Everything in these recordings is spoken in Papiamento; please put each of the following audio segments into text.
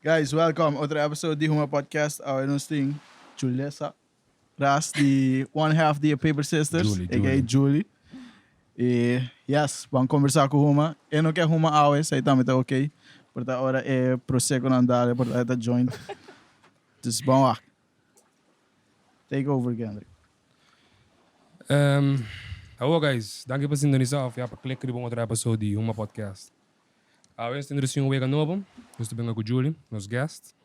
Guys, welcome. Otro episode di Huma Podcast. Awe nos tin Julessa Ras di one half di e Paper Sisters, Julie, aka Julie. Julie. E yes, ban conversa cu Huma. E no ke Huma awe, esey tambe ta ok. Por ta ora e Prosecco nan dale, por ta e ta join. Dus ban wak. Take over, Kendrick. Awo guys, danki pa sintonisa of ya pa click riba un otro episode di Huma Podcast. Awe nos ta introduci un wega nobo, nos ta benga cu Julie, nos guest.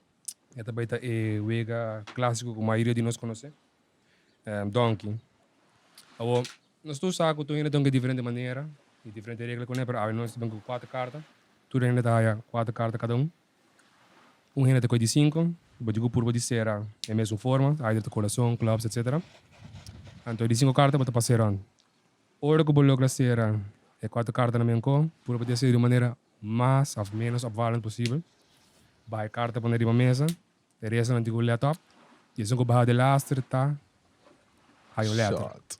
E ta bay ta e wega clasico cu mayoria di nos conoce, Donkey. Awo, nos tur sa cu tur hende ta hunga diferente manera y diferente regla cune, pero awe nos ta benga cu cuatro carta. Tur hende ta haya cuatro carta cada un. Un hende ta coge di cinco, bo di cu purba di cera e mesun forma, either ta corazon, clubs, etc. Anto e di cinco carta bo ta pasa rond. Ora ku bo logra sera e kuater kartanan menkó, purba di hasi di un manera mas òf ménos opvallend posibel. Baha e karta pone riba mesa, e restonan tin ku let op, i esun ku baha delaster ta haya un lèter. Shot.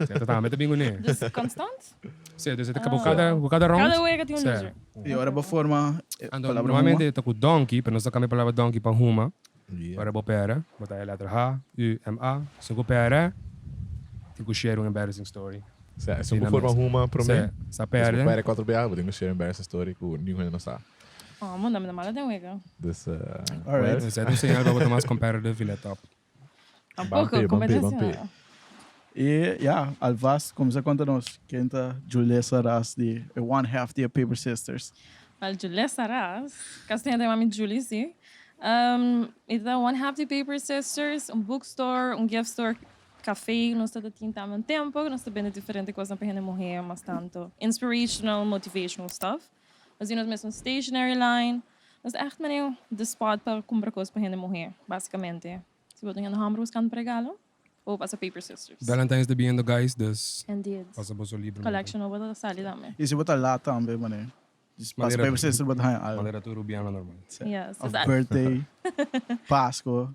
Sè, ta tambe ta bin kuné. Dus konstant? Sè, dus e ta kaba ku kada, ku kada rond. Kada wega tin un loser. I ora bo forma e Anto, palabra huma. normalmente ta ku donkey, pero nos ta kambia e palabra donkey pa huma. Yeah. Ora bo pere, bo ta e letter H, U, M, A. Esun ku pere, tin ku share un embarrassing story. Sa, esun ku forma huma prome. Sa, sa perde. Esun ku pere cuatro biaha, bo tin ku share embarrassing story ku ningun hende no sa. Oh, manda mi ta mala den wega. Dus, Alright. Esei ta un señal pa bo ta mas competitive i let op. Tampoco, Ban p'e, ban p'e, ban competencia. p'e. I ya, alvast kuminsá konta nos ken ta Julessa Ras di e one half di e Paper Sisters. Wel, Julessa Ras, casi hende ta yama mi Julie si. Mi ta one half di Paper Sisters, un bookstore, un gift store, café, nos ta tin tambe un tempo, nos ta bende diferente cosnan pa hende muher, mas tanto inspirational, motivational stuff. Nos tin nos mesun stationery line, nos ta echt manera the spot pa cumpra cos pa hende muher, basicamente. Si bo tin hende homber buscando pa regalo. Bo pasa Paper Sisters. Valentine's ta biendo guys dus Indeed. pasa boso libro. Collection nobo ta sali tambe. Y si bo ta laat tambe mane pasa Manera- Paper Sisters bo ta haña algo. Manera tur rubiano normal. Yes. Of birthday, Pasco.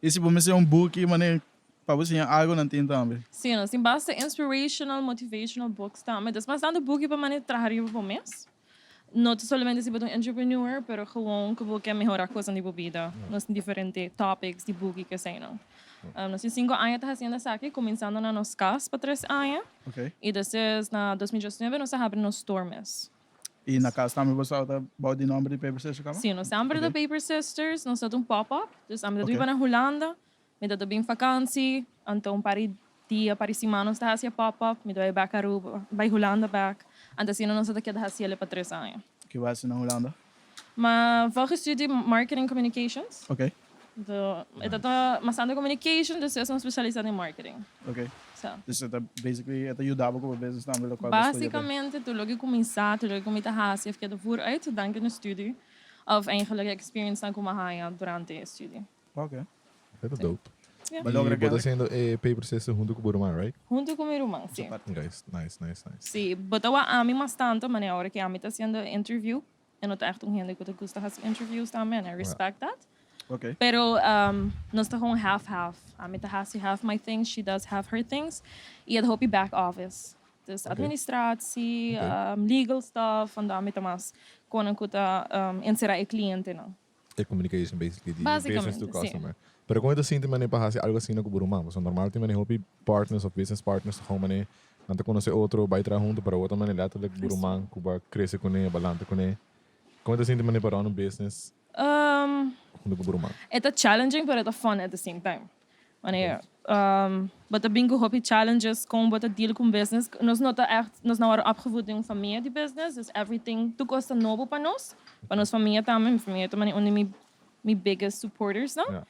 Y si bo mester un buki mane pa bo siña algo nan tin tambe. Si, nos tin basta inspirational, motivational books tambe. Dus mas tanto buki pa mane traha riba bo mes. No ta solamente si bo ta un entrepreneur, pero gewoon ku bo ke mehorá kosnan di bo bida. Nos tin diferente topics di buki ku eseinan. Nos tin sinku aña ta hasiendo esaki, kuminsando na nos kas pa tres aña. I despues na 2019 nos a habri nos store mes. I na kas tambe bo sa ta bou di nomber di Paper Sisters kaba? Si, nos semper ta Paper Sisters. Nos ta un pop-up. Dus ami ta biba na Hulanda. Mi ta ta bin vakansi, anto un par di dia, par di siman nos ta hasi e pop-up, mi ta bai bek Aruba, bai Hulanda bek, anto asina nos ta keda hasi el pa tres aña. Ki bo hasi na Hulanda? Mi a gestudia Marketing Communications. Ok. Anto e ta ta masando communication, despues mi a specialisa den marketing. Ok. So. Dus e ta basically e ta yuda bo ku bo business tambe lokual bo studia. Basicamente tur loke kuminsá, tur loke ku mi ta hasi a keda vooruit danki na studie of eigenlijk e experience nan ku mi a haña durante e studie. Ok. Dat is dope. Ja. Bo logra Y bo ta kende? haciendo e Paper Sister hunto cu bo ruman, right? Hunto cu mi ruman, si. Nice, nice, nice, nice. Si, bo ta wak ami mas tanto, manera ora cu ami ta haciendo interview, e no ta echt un hende cu ta gusta haci interviews tambe, and I respect that. Ok. Pero nos ta gewoon half half. Ami ta haci half my things, she does half her things. Y e ta hopi back office. Dus administratie, legal stuff, anto ami ta mas conan cu ta encera e clientenan. E communication basically di business to Basicamente, sí. customer. Pero con e ta sinti manera pa haci algo asina cu bo ruman? Pasobra normal tin manera hopi partners of business partners ta gewoon manera nan ta conoce otro, bay traha hunto, pero awor ta manera letterlijk bo ruman cu bo a crece cune, bo a lanta cune. Con e ta sinti manera pa run un business hunto cu bo ruman? E ta challenging pero e ta fun at the same time. Wanneer bo ta bin cu hopi challenges con bo ta deal cu un business. Nos no ta echt, nos no worde opgevoed den un famia di business, dus everything, tur cos ta nobo pa nos, pa nos famia tambe. Mi famia ta manera un di mi mi biggest supporters nan.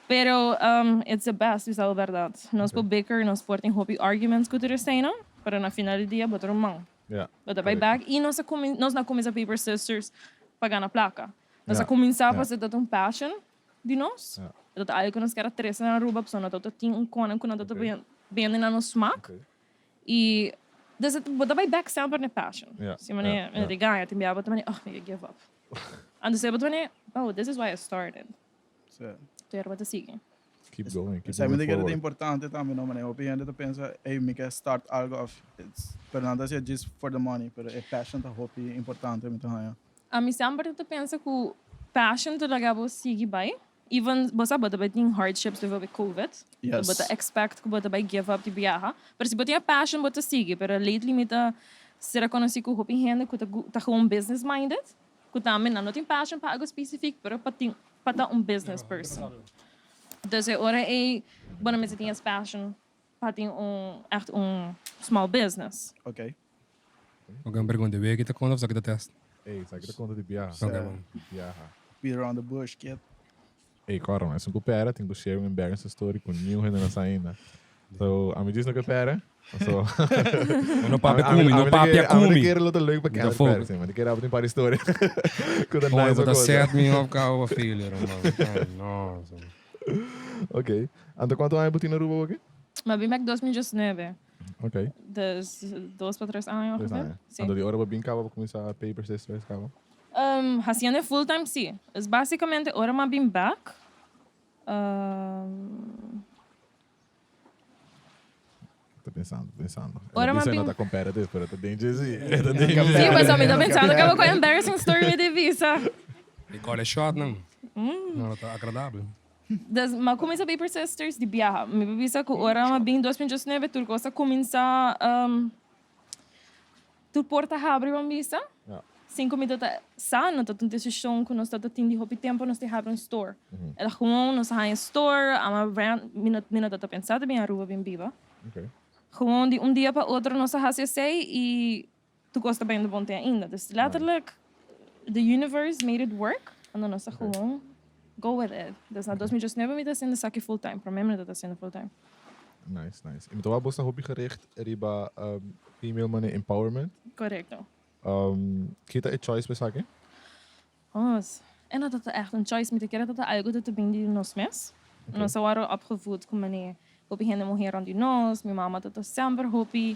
Pero it's the best, bisa bo berdad. Nos por bicker, nos por tin hopi arguments cu tur eseinan, pero na final di dia bo ta ruman. Bo ta bay back y nos a cumin, nos no a cuminsa Paper Sisters pa gana placa. Nos a cuminsa pasobra ta un passion. Di nos. E ta algo ku nos kier a trese na Aruba pasobra no ta tin un konan ku nan ta bende na nos smak. I dus bo ta bai bek semper na e passion. Si manera mi ta gaña tin bia bo ta manera oh mi ke give up. Anto bo ta manera oh this is why I started. Pero bo ta sigui. Keep going, keep Esei mi moving ta kere ta forward. importante tambe no manera hopi hende ta pensa ey mi ke start algo of it's pero nan ta haci'e just for the money pero e passion ta hopi importante mi ta haña. Ami semper ta pensa ku. passion ta laga bo sigui bai. Even bo sa bo ta bai tin hardships bijvoorbeeld covid. Yes. Bo ta expect ku bo ta bai give up di biaha. Pero si bo tin e passion bo ta sigui. Pero lately mi ta sera konosí ku hopi hende ku ta ta gewoon business minded. Ku tambe nan no tin passion pa algo specifiek pero pa tin pa ta un business person. Dus e ora ei bo no mester tin es passion pa tin un echt un small business. Ok. Ok, un pregunta. Wee ki ta konta of sa ki ta test? Ey, sa ki ta konta di biaha. Ok, bon. Di biaha. Beat around the bush, kid. Ey, kòrda man, esun ku pera tin ku share un embarrassing story ku niun hende no sa ainda. So, ami djis no ke pera. So, No papia ku mi, no papia ku mi. Ami ta kere lo ta leuk pa Mi ta kende focus. pera, sí. Mi ta kere abo tin par historia ku ta Oye, nice bo pa ta konta. set mi op kaba pa failure, man. Ay, no. Ok. Anto kuantu aña bo tin na Aruba awor aki? Mi a bin bek 2019. Ok. Dus dos pa tres aña Tres ongeveer. aña. Sí. Anto di ora bo bin caba bo cuminsa Paper Sisters caba? Um, haciendo e full time sí. Dus basicamente ora mi a bin bek, um, Ta pensando, pensando. Ora mi a Bisa bin no ta competitive, pero ta den dje sí. Ta den dje. Sí, pues mi ta pensando caba cu embarrassing story mi di bisa. E call e shot nan. No ta agradabel. Dus m'a kuminsá Paper Sisters di biaha. Mi por bisa ku ora m'a bin 2019 tur kos a kuminsá tur porta habri ban bisa. Sin ku mi ta ta sa, no ta un desishon ku nos ta ta tin di hopi tempu nos tin habri un store. El a gewoon nos a haña store, ama rent, mi no mi no ta ta pensa ta bin Aruba bin biba. Gewoon di un dia pa otro nos a hasi esei i tur kos ta bayendo bon te ainda. Dus letterlijk the universe made it work anto nos ta gewoon go with it. Dus na 2019 mi ta haciendo esaki full time, prome mi no ta haciendo full time. Nice, nice. Y mi ta wak bo sta hopi gericht riba female money empowerment. Correcto. Ki ta e choice pa esaki? Os, e no ta ta echt un choice, mi ta kere ta ta algo ta ta bin di nos mes. Nos a wòrdu opgevoed ku manera hopi hende muher rònt di nos, mi mama ta ta semper hopi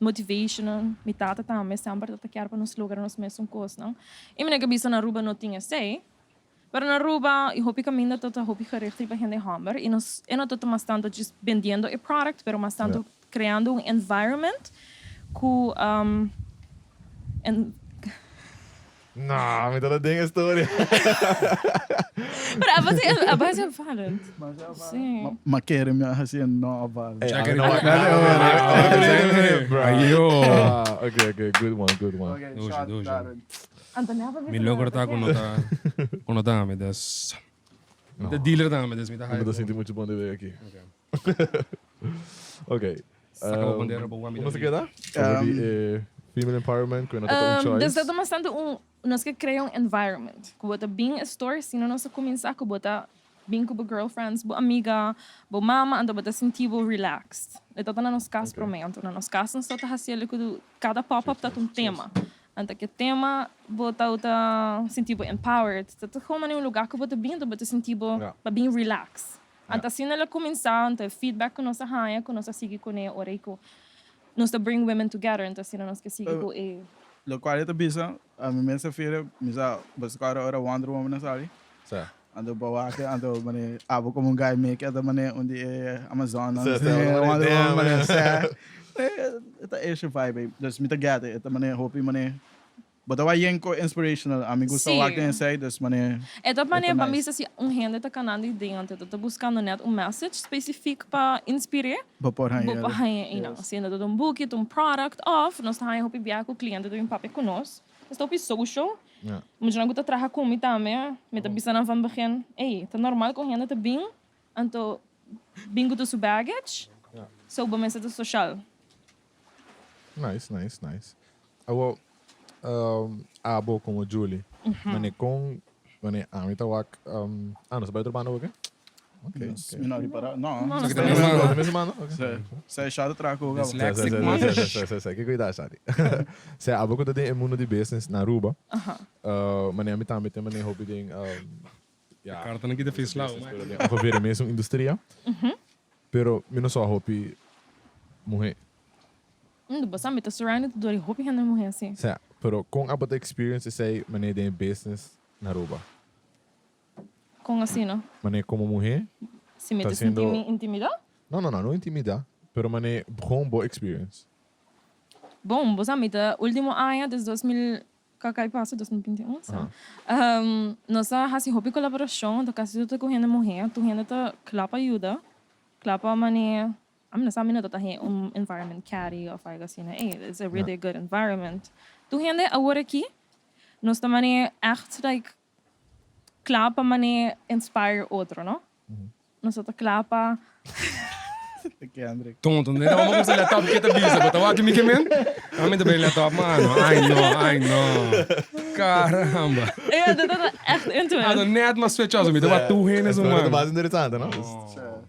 Motivational, mi tata tambe semper ta ta kier pa nos logra nos mesun kosnan. I mi no ke bisa na Aruba no tin esei, pero na Aruba i hopi kaminda ta ta hopi gericht riba hende hòmber i nos e no ta ta mas tantu djis bendiendo e product pero mas tantu kreando un environment ku en. No, mi ta ta den e storia. Pero a base, a base valid. Sí. Ma kere mi a hasi no valid. Hey, Check it no, out. Ayo. Ayo. Okay, okay, good one, good one. Okay, Doshi, shot, doshi. Darren. Mi logro ta ku no ta ku no ta mi des. Mi ta dealer tambe des mi ta Mi ta sinti mucho bon di wega aki. Okay. Saka bo bandera bo wami Como se keda? Over di eh, female empowerment, ku no ta un choice. Dus dat ta bastante un, nos ke krea un environment. Ku bo ta bin e store, sino nos a kuminsá ku bo ta bin ku bo girlfriends, bo amiga, bo mama, anto bo ta sinti bo relaxed. E ta ta na nos kas promé, anto na nos kas nos ta ta hasi el ku kada pop-up ta ta un tema. Anto ke tema bo ta ta sinti bo empowered. Ta ta gewoon manera un lugá ku bo ta bin, anto bo ta sinti bo pa bin relax. Anto asina el a kuminsá, anto e feedback ku nos a haña, ku nos a sigui kuné ora i ku nos ta bring women together, anto asina nos ke sigui ku e. Lokual e ta bisa, ami mes a feel, mi sa boso kòrda ora Wonder Woman a sali? Sa. Anto bo wak, anto mane abo komo un guy make anto mane un di e Amazonnan, Sa, sa, mane Wonder Woman damn. mane sa. E ta esha vibe ei, dus mi ta get e, e ta mane hopi mane Bo ta wak yen ko inspirational. Ami gusta Sí. wak den esei, dus mane. E ta mane E ta pa nice. bisa si un hende ta kanando i den anto ta buskando net un message specifiek pa inspir'é, Bo por haña bo por haña einan. Yes. Si ta un buki, ta un product of nos ta haña hopi biaha ku kliente ta bin papia ku nos. Nos ta hopi social. Ja. Muchanan ku ta traha ku mi tambe, mi ta bisa nan van begin, ey, ta normal ku un hende ta bin anto bin ku tur su baggage, Ja. so bo mester ta social. Nice, nice, nice. Awo, um, abo como Julie, mane con, mane ami ta wak, um, ah, nos ta bai otro banda oke? Ok, Nos, ok. mi no ripara. No. No, Sa nos ki ta ta mesmo mesmo banda. Mesmo banda? Ok. Se, se shot tra ku gabo. Dyslexic, Se, se, man. se, se, se, se, se, ke cuidado, Shadi. Se, abo ku ta den e mundo di business na Aruba, uh, mane ami tambe tin mane hopi den, um, ja, Kartanan ki ta feslao, man. ongeveer e mesun industria, pero mi no sa hopi muhe. Bo sa mi ta surrounded dor di hopi hende muhe asi. Sea, pero kon abo ta experience esei manera den e business na Aruba? Kon asina? Manera komo muhe Si mi ta ta sinti haciendo. mi intimida? No, no, no, no intimida, pero manera gewoon bo experience. Bon, bo sa mi ta ultimo aña, des 2000. Kakai pasa 2021, sa. Nos a hasi hopi kolaborashon, ta kasi tur ta ku hende muhé, tur hende ta kla pa yuda, kla pa manera, ami no sa mi no ta ta hei un environment catty of algo asina, ey, it's a really good environment. Tur hende awor aki nos ta manera echt like kla pa manera inspire otro, no? Nos ta kla pa. Kendrick. Tonto, ne ta vamos usa laptop ke ta bisa, bo ta wak mi ke men? Ami ta bring laptop mano. Ai no, ai no. Caramba. Ja, dat ta echt into it. Ando net ma switch off, mi ta wak tur hende su Historia ta man. bas interesante, no?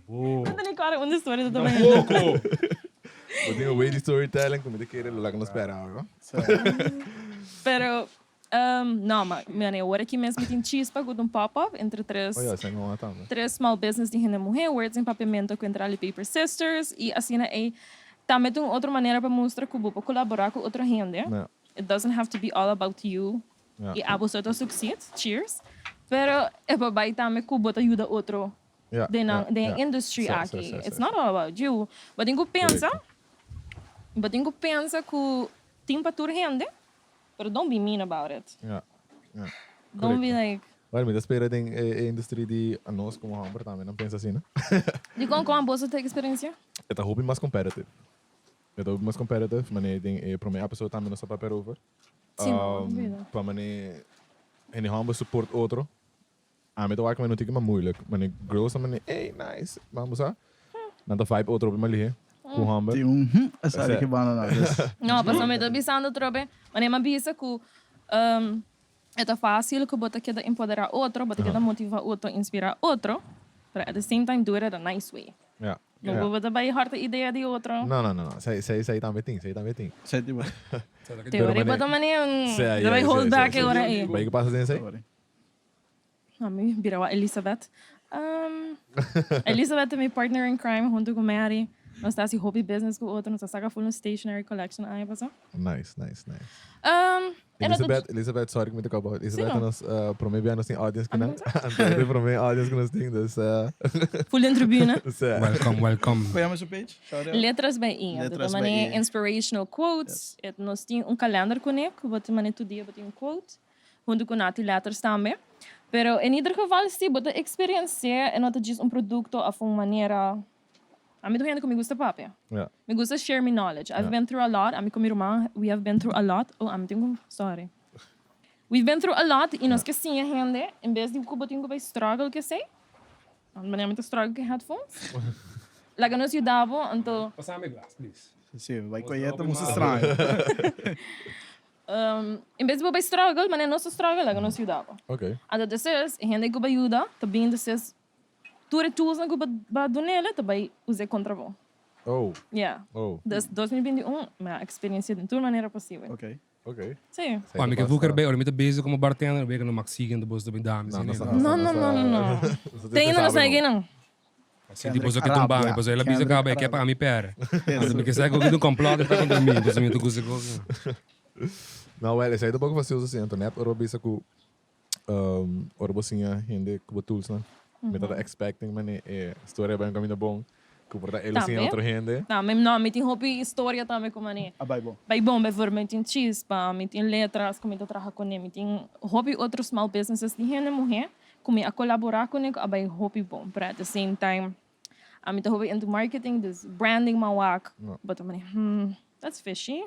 Oh. No ta ni kòrda un historia ta tuma Tampoco. Bo tin un way di storytelling ku mi ta kere lo laga nos spera awe. Pero No, ma mi awor aki mes mi tin chispa cu ta un pop-up entre tres Oh ja, esei no a tambe. tres small business di hende muhe, Words in Papiamento cu Entrali Paper Sisters y asina ey tambe ta un otro manera pa mustra cu bo por colabora cu otro hende. Ja. It doesn't have to be all about you Ja. y abo so ta succeed, cheers, pero e por bay tambe cu bo ta yuda otro Ja, den nan ja, den e ja. industry Sí, sí, aki. sí, sí, It's sí. not all about you. Bo tin cu pensa, Correcto. bo tin cu pensa cu tin pa tur hende. Pero don't be mean about it. Ja, ja. Don't be like. Well, mi ta spera den e industrie di anos como homber tambe nan pensa asina. Dikon kon boso ta experiencia? E ta hopi mas competitive. E ta hopi mas competitive, mane den e prome episode tambe nos a papia erover. Sí, no, olvida. Pa mane hende homber support otro. Ami ta wak mane un tiki mas moeilijk. Mane girls ta mane, ey, nice, bamos a. Nan ta vibe otro hopi mas lihe ku homber. Tin un hm a sali ki banda nan, dus. No, pasobra mi ta bisando trobe, mane mi a bisa ku e ta fácil ku bo ta keda empoderá otro, bo ta keda motivá otro, inspirá otro, pero at the same time do it at a nice way. Ja. No bo bo ta bai hòrta idea di otro. No, no, no, no. Esei, esei, esei tambe tin, esei tambe tin. Esei tin bo. Te ora ei bo ta mane ta bai hold back e ora ei. Bai ke pasa den esei? Ami bira wak Elizabeth. Elizabeth ta mi partner in crime hunto cu Mary. Nos ta haci hopi business cu otro. Nos a saca full un stationery collection aña pasa. Nice, nice, nice. Elizabeth, Elizabeth, sorry cu mi ta caba. Elizabeth ta nos prome bia nos tin audience cu nan. Anto e ta prome audience cu nos tin, dus. Full den tribune. Welcome, welcome. Con yama su page? Sorry. Letras by E. Letras Ta by mane E. inspirational quotes. Nos tin un calendar cune cu bo ta mane tur dia bo tin un quote. Huntu ku Nati Letters tambe. Pero en ieder geval si bo ta experienci'é e no ta djis un produkto of un manera. Ami ta un hende ku mi gusta papia. Mi gusta share mi knowledge. I've been through a lot, ami ku mi ruman we have been through a lot. Oh ami tin ku, sorry. We've been through a lot i nos ke siña hende en bes di ku bo tin ku bai struggle ku esei. Manera mi ta struggle ku e headphones. Laga nos yuda bo anto. Pasami e glas, please. Si, bai ku e ta musu straño. En bes di bo bai struggle, manera nos ta struggle, laga nos yuda bo. Anto despues, e hende ku bo yuda ta bin despues tur e toolsnan ku bo a dun'el ta bai us'é kontra bo. Ya. Dus 2021 mi a eksperensia den tur manera posibel. Si. Pa mi ke vuker bay, ora mi ta bezig komo bartender, bay ku no mak sigui anto boso ta bin dami. No, no, no, no, no. Te ainda no sa e nan. Sinti boso ke tumba mi, pasobra el a bisa kaba e ke pa ami pèr. Anto mi ke sa ku tin un complot ku ta kontra mi, pasobra mi ta gusta e kos. No, wèl, esei ta poko fastioso si, anto nèt ora bo bisa ku ora bo siña hende ku bo toolsnan, mi tabata expecting mane e storia bai un kaminda bon, ku por ta el a siña otro hende. Tambe, no, mi tin hopi historia tambe ku mane A bai bon. Bai bon, bijvoorbeeld mi tin chispa, mi tin letras ku mi ta traha kuné, mi tin hopi otro small businesses di hende muhé Ku mi a kolaborá kuné ku a bai hopi bon, pero at the same time ami ta hopi into marketing, dus branding m'a wak, bo ta mane hmm, that's fishy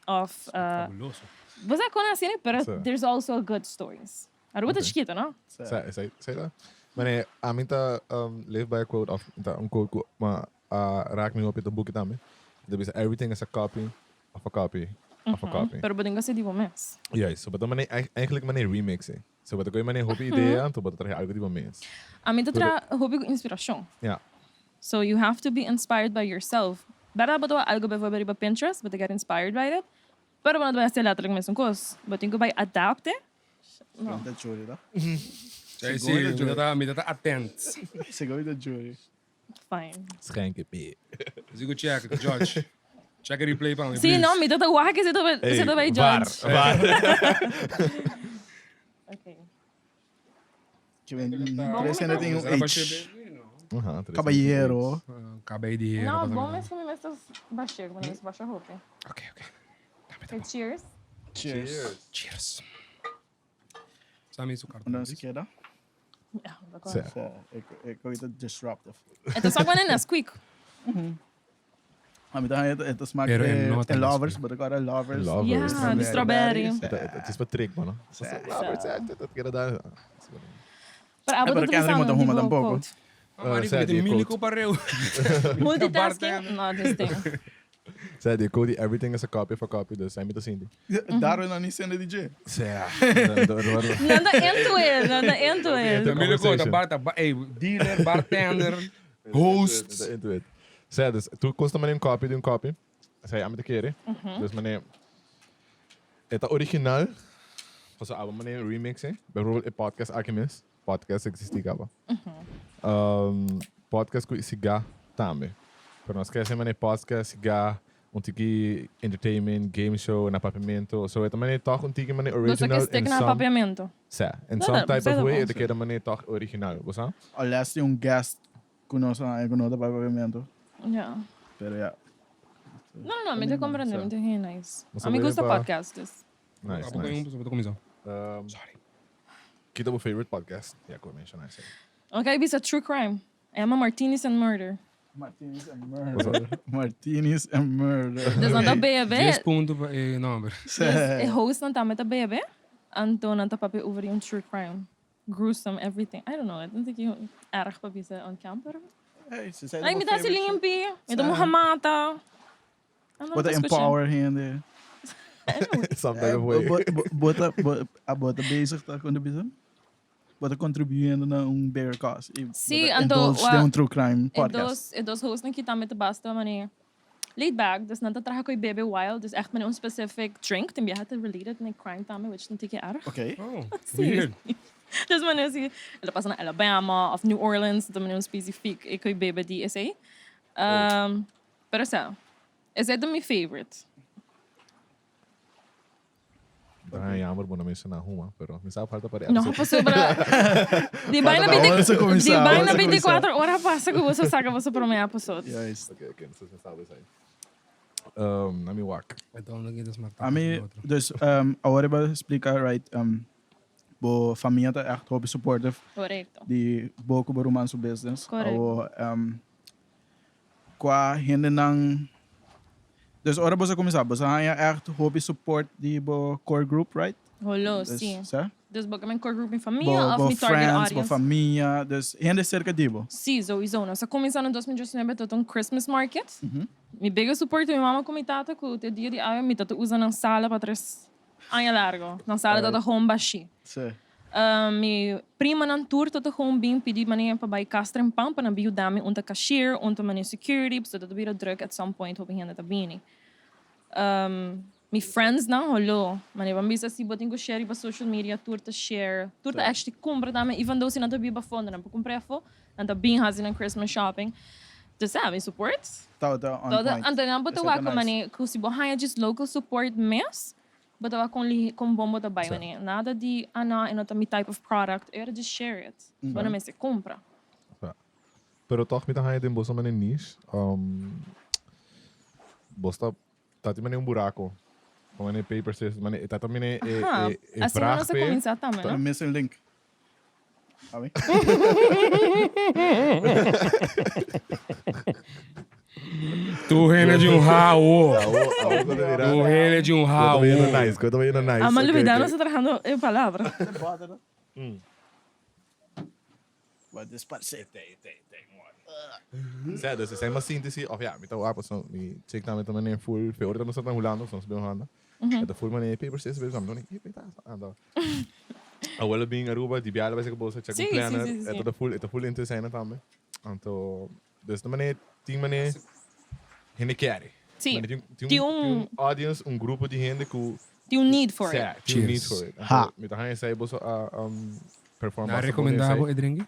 of Fabuloso. bo sa kon asina, pero there's also good stories. Aruba ta chikito, no? Sa, esei, esei ta. Mane, ami ta live by a quote of ta un quote ku a raak mi hopi ta buki tambe, ta bisa everything is a copy of a copy of a copy. Pero bo tin ku hasi di bo mes. Juist, so bo ta mane eigenlijk mane remix e. So bo ta kohe manera hopi idea, anto bo ta traha algo di bo mes. Ami ta traha hopi ku inspirashon. Ja. So you have to be inspired by yourself. Bèrdat bo ta wak algo bijvoorbeeld riba Pinterest, bo ta get inspired by it, pero bo no ta bai hasi letterlijk mesun kos. Bo tin ku bai adapte. No. Ta jury ta. Sí, sí, mi ta mi ta atent. Segun mi ta jury. Fine. Schenk e. Sigo check, judge. Check e replay pa mi, Sí, please. no, mi ta ta wak si ta si ta bai judge. Var, var. Okay. Tres hende tin un H. Aha, tres Caballero. Cabey di hero. No, bon mes ku mi mes ta bashé, ku mi mes basha hopi. Ok, ok. Okay, cheers. Cheers. Cheers. Sami su carta. Unda nos keda? Ja, dat kan. Sa. E koe ta disruptive. E ta smak wanneer Nesquik. A mi ta e ta smak Pero e no ta e lovers, Nesquik. but agora lovers. Lovers. Ja, di strawberry. Het is wat trick, man. Lovers, ja, dat kera daar. Pero abo pero ta Kendrick utilizando mo ta huma die tampoco. quote. Ah, Zei die Milico quote. pareu. Multitasking? No, this thing. Zei die code, everything is a copy of a copy, dus zij moet zien. Daarom dan niet zenden DJ. Ja. Nanda into it, nanda into it. Milico, ta Conversation. bar, ta ba, ey, dealer, bartender, host. Into it. Zij, dus toen kostte me een copy, een copy. Zij, aan met de keren. Dus meneer, het original, was een album meneer remix, hè. Bijvoorbeeld een podcast Alchemist. Podcast existi kaba. Podcast ku siga tambe. Pero nós queremos meneer podcast siga un tiki entertainment, game show, na papiamento. So het meneer toch un tiki meneer Dus ook original is stick in na some, papiamento. Sa, in No, some no, type zij of dat way, wel. het queda meneer toch original, bosa? Unless die un guest kuno sa kuno ta papiamento. Ja. Pero ja. No, no, no, mi te comprende, mi te heel nice. Mas A mi gusta pa- podcast, dus. Nice, Apo nice. yung sa Um, Sorry. Kita bo favorite podcast? Ja, ik wil mention nice. Ok, bisa true crime. I am a martinis and murder. Martinis and murder. Martinis and murder. Dus dan dat BB. 10 punto pa eh, number. Dus e host dan met de BB. En toen dan papi over een true crime. Gruesome, everything. I don't know. Ik denk ik erg papi ze on camper. Hey, ze zijn Ay, mi ta limpi. Mi ta muhamata. Wat een empower hier. Some type of way. Bota bezig ta con de Bota contribuyendo na un bigger cause. E Sí, bota anto, indulge wa- de un true crime E podcast. dos hosts na kita met de basta manier. Laid back, dus nanta traga koi bebe wild, dus echt met een specific drink, tem had related met crime tame, which is een erg. Oké. Oh, weird. Dus wanneer zie dat pasa na Alabama of New Orleans, dat manier specifiek, ik koi bebe die is pero zo, is dat mijn favorite? Ah, jammer, bueno, mention na huma, pero me sabe falta para No, passou para. Die bijna Ahora se 20 começar, die ahora bijna se começar. 24 horas passa que você saca você para mim passou. Juist. Oké, oké, dus me sabe zijn. Let me walk. Então, não kita smaak. A mim, dus, agora eu vou explicar, right, bo família tá echt hobby supportive Correcto. die boku bo romanso business. Correct. Awo, qua hende nang Dus ora você começar, você ganha echt hobby support die bo core group, right? Hallo, Dus, sim. sa? Dus boka mijn core group, mijn Bo, família of bo mijn target friends, bo audience. família, dus hende cerca de bo. Sim, sowieso. Nós começamos em 2019 tot um Christmas market. Mi biggest support mi mama com mi tata, que o dia de aio, mi tata usa na sala para 3 anos largo. Na sala tata home baixi. Sim. Mi prima nan tour tot gewoon bem pedir maneira para bij Castro en Pampa na bio dame unta cashier, unta maneira security, so dat weer druk at some point hoping dat bini. Mi friends nan hallo, maneira van bisa si botin go share pa social media tour te share, tour te actually compra dame even though si nan te biba fondo nan compra fo, nan te bin has in Christmas shopping. Dus ja, mi support. Tá, tá on Todo, point. anto nan bota Esse é wako nice. mane ku si bohaya just local support mes. Bota wako li com bombo da bai mane. Nada di ana e nota mi type of product. Era just share it. Bona me se compra. Ja. Pero toch met een den bosa mané niche. Bosta tati mané un buraco. Mané paper scissors, mané tata mané e Aha. e e Assim vraag não se pe. começa também, Tá no? missing link. Abi? Tu rena de um rao. Awo, awo ko Tu mira. rena de um Ko rao. nice, ko nice. A Okay, Malubida okay. não está trabajando em palavra. Wat is parce? Sea, dus zijn maar síntese, of ja, met de wapen, zo, mi check dan met de meneer full, veel dan staat hulando, soms ben hulando. Het de full meneer paper scissors, ben ik, ik weet dat, ando. Abuelo bin Aruba, die biala bij bolsa, check Sí, un sí, planner, sí, sí. het de full, het de full into zijn het aan Anto, dus de meneer, tien meneer, hende carry. Sí. Tin Tin un un- audience, un grupo de gente que Tem um need for it. Sea, tin un need Cheers. for it. Ha. Met de hanje zei boso a perform Na recomendavo e drinki?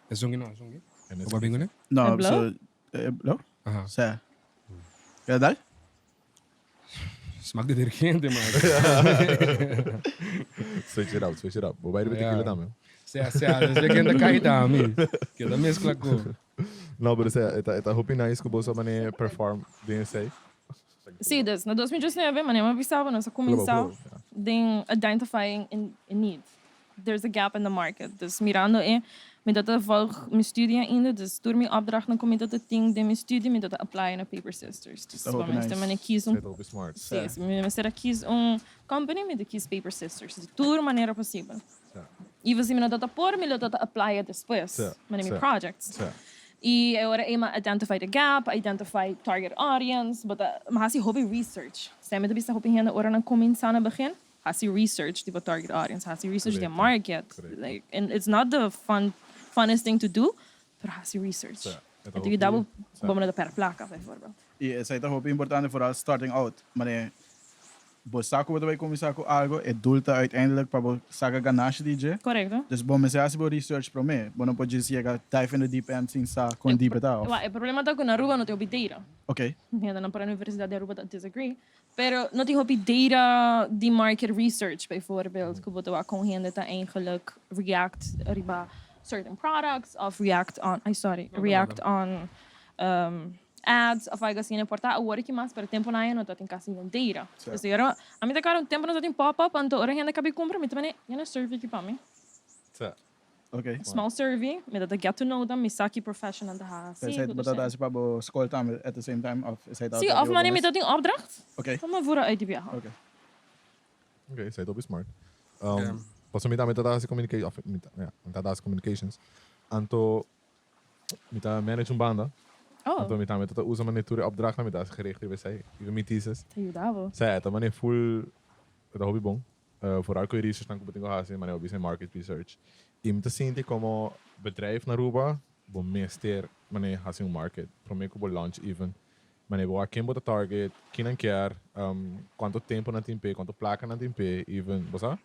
É zongi não, é zongi. O babingo, né? No, É blow? so, blow? Aha. Sa. Ja, dal? Smaak detergente, man. Switch it up, switch it up. Bo bij de Ja. tequila también. Sea, sea, desde que anda caída a mim. Que da mescla com. No, pero sea, eta eta hopi nice que boso mane perform DNC. Sí, dus na 2019, manera mi a bisa bo, nos a kuminsá den identifying a need. There's a gap in the market. Dus mirando e, mi ta ta volg mi studie ainda, dus tur mi opdrachtnan ku mi ta ta tin den mi studie, mi ta ta apply na Paper Sisters. Dus Ta hopi mi mester nice. manera kies un, Esei ta hopi smart. sí, si mi mester a kies un company, mi ta kies Paper Sisters di tur manera posibel. Even si mi no ta ta por, mi lo ta ta apply despues, manera mi projects. Y e ora ei mi a identify the gap, identify target audience, bo ta, mi hasi hopi research. Esei mi ta bisa hopi hende ora nan cuminsa na begin, hasi research di bo target audience, hasi research di e market. Like, and it's not the fun, funnest thing to do, pero hasi research. E ta yuda bo, bo no ta perde placa, bijvoorbeeld. Y esei ta hopi importante, vooral starting out. Manera Bo sa ku bo ta bai kuminsá ku algu, e doel ta uiteindelijk pa bo saka ganashi di dje. Korekto. Dus bo mester hasi bo research promé. Bo no por djis yega dive in the deep end sin sa kon diep e ta, òf? Wak, e problema ta ku na Aruba no tin hopi data. Oké. Hendenan por Universidad di Aruba ta disagree. Pero no tin hopi data di market research bijvoorbeeld, ku bo ta wak kon hende ta eigenlijk react riba certain products òf react on, ay sorry, react on Ads of algo asina por ta awor aki mas, pero temponan aya no ta tin casi niun data. Dus di ora ami ta kara un tempo no ta tin pop up, anto ora hende kabi cumpra mi ta mane yena survey aki pa mi. Ok. Small survey, mi ta ta get to know them, mi sa ki profession nan ta hasi. Esei bo ta ta hasi pa bo school tambe at the same time of esei ta Si, of mane mi ta tin opdracht. Ok. Pa mi vura uit di biaha. Ok. Ok, esei ta hopi smart. Pasobra mi tambe ta ta hasi communication, of mi ta, ya, mi ta ta hasi communications. Anto Mi ta manage un banda. Oh. Anto mi tambe ta ta usa manera tur e opdrachtnan mi ta hasi gericht riba esei, riba mi thesis. Ta yuda bo. Sa, e ta manera full, e ta hopi bon. Vooral ku e researchnan ku bo tin ku hasi, manera bo bisa e market research. I mi ta sinti komo bedrijf na Aruba, bo mester manera hasi un market prome ku bo launch even. Manera bo wak ken bo ta target, ken nan kier, cuanto tempo nan tin p'e, cuanto placa nan tin p'e, even, bo sa?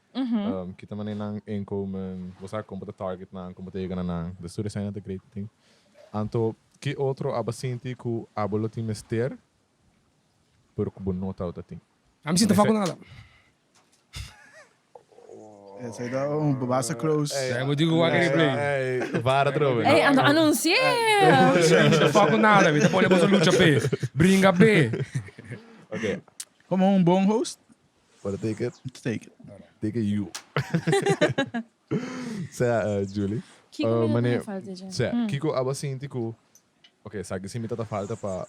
Kita manera nan inkomen, bo sa con bo ta target nan, con bo ta yega na nan. Dus tur esei nan ta great thing. Anto, ki otro abo sinti cu abo lo tin mester, pero cu bo no tabata tin? Ami sinti faku nada. Esei ta un basa close. Ey, bo digo wak replay. Ey, vara trobe. Ey, ando anuncié. Mi ta faku nada, mi ta pone boso lucha p'e. Bringa p'e. Ok. Como un bon host. But take it. Take it. Take it you. Sea, Julie. Kiko mi ta falta dje? Sea, kiko abo sinti ku, ok, sa ki si mi ta ta falta pa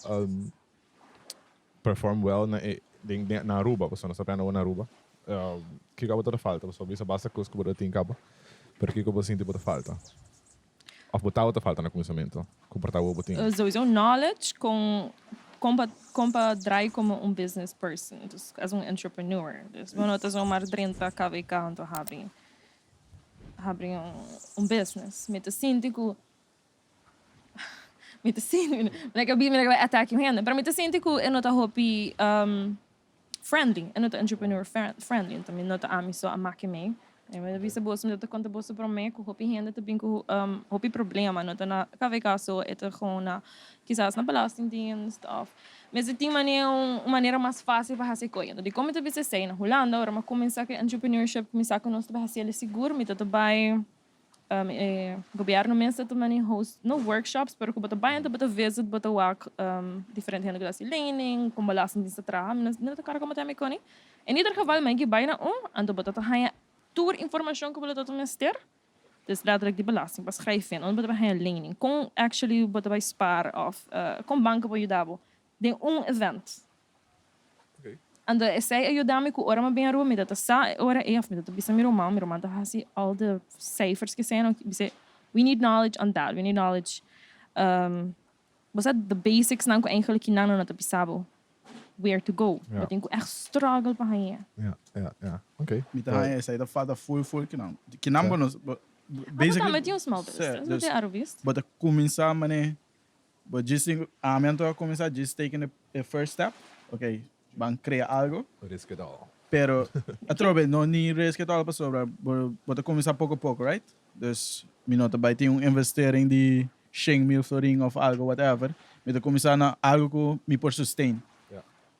perform well na e den den na Aruba pasobra nos ta pena na Aruba kiko abo ta falta pasobra bo bisa basta kos ku bo ta tin kaba pero kiko bo sinti bo ta falta of bo tabata falta na kuminsamentu ku por ta awor bo tin. Sowieso knowledge kon kon pa kon pa draai komo un business person dus as un entrepreneur dus bo no ta zomaar drenta KVK anto habri habri un business mi ta sinti ku Mi ta sinti, mi ta mi ta attack un hende, pero mi ta sinti ku e no ta hopi friendly, e no ta entrepreneur friendly, enton mi no ta ami so a maki mei. Mi ta bisa boso, mi ta konta boso promé ku hopi hende ta bin ku hopi problema, no ta na KVK so, e ta gewoon na kisas na belastingdienst of mester tin manera un manera mas fácil pa hasi e koe. Enton dikon mi ta bisa esei? Na Hulanda ora mi a kuminsá ku e entrepreneurship, kuminsá ku nos ta bai hasi el sigur, mi ta ta bai E gobierno mes ta tuma ni host, no workshops, pero ku bo ta bai anto bo ta visit, bo ta wak diferente hende ku ta hasi lening, kon belastingdienst ta traha, mi no ta kòrda komo ta yama e koni. En ieder geval mi a ke bai na un, anto bo ta ta haña tur informashon ku bo lo ta ta mester, dus letterlijk di belasting, pa schrijf in, unda bo ta bai haña lening, kon actually bo ta bai spaar òf kon banko por yuda bo den un event. Anto esei a yuda mi ku ora mi bin Aruba mi ta ta sa e ora ei of mi ta ta bisa mi ruman, mi ruman ta hasi al de cijfers ke esei bisa we need knowledge on that, we need knowledge bo sa de basics nan ku eigenlijk kinan nan no ta bisa bo where to go, bo tin ku echt struggle pa hañ'e. Ja, ja, ja, oké. Mi ta haña esei ta falta full full kinan. Kinan bo no, basically. Abo tambe tin un small business, bo tin Arubist. Bo ta kuminsá manera But djis tin ami anto a cuminsa djis taking the first step, ok, ban crea algo. Risk it all. Pero atrobe no ni risk it all pasobra bo bo ta cuminsa poco poco, right? Dus mi no ta bay tin un investering di shen mil florin of algo whatever, mi ta cuminsa na algo cu mi por sustain.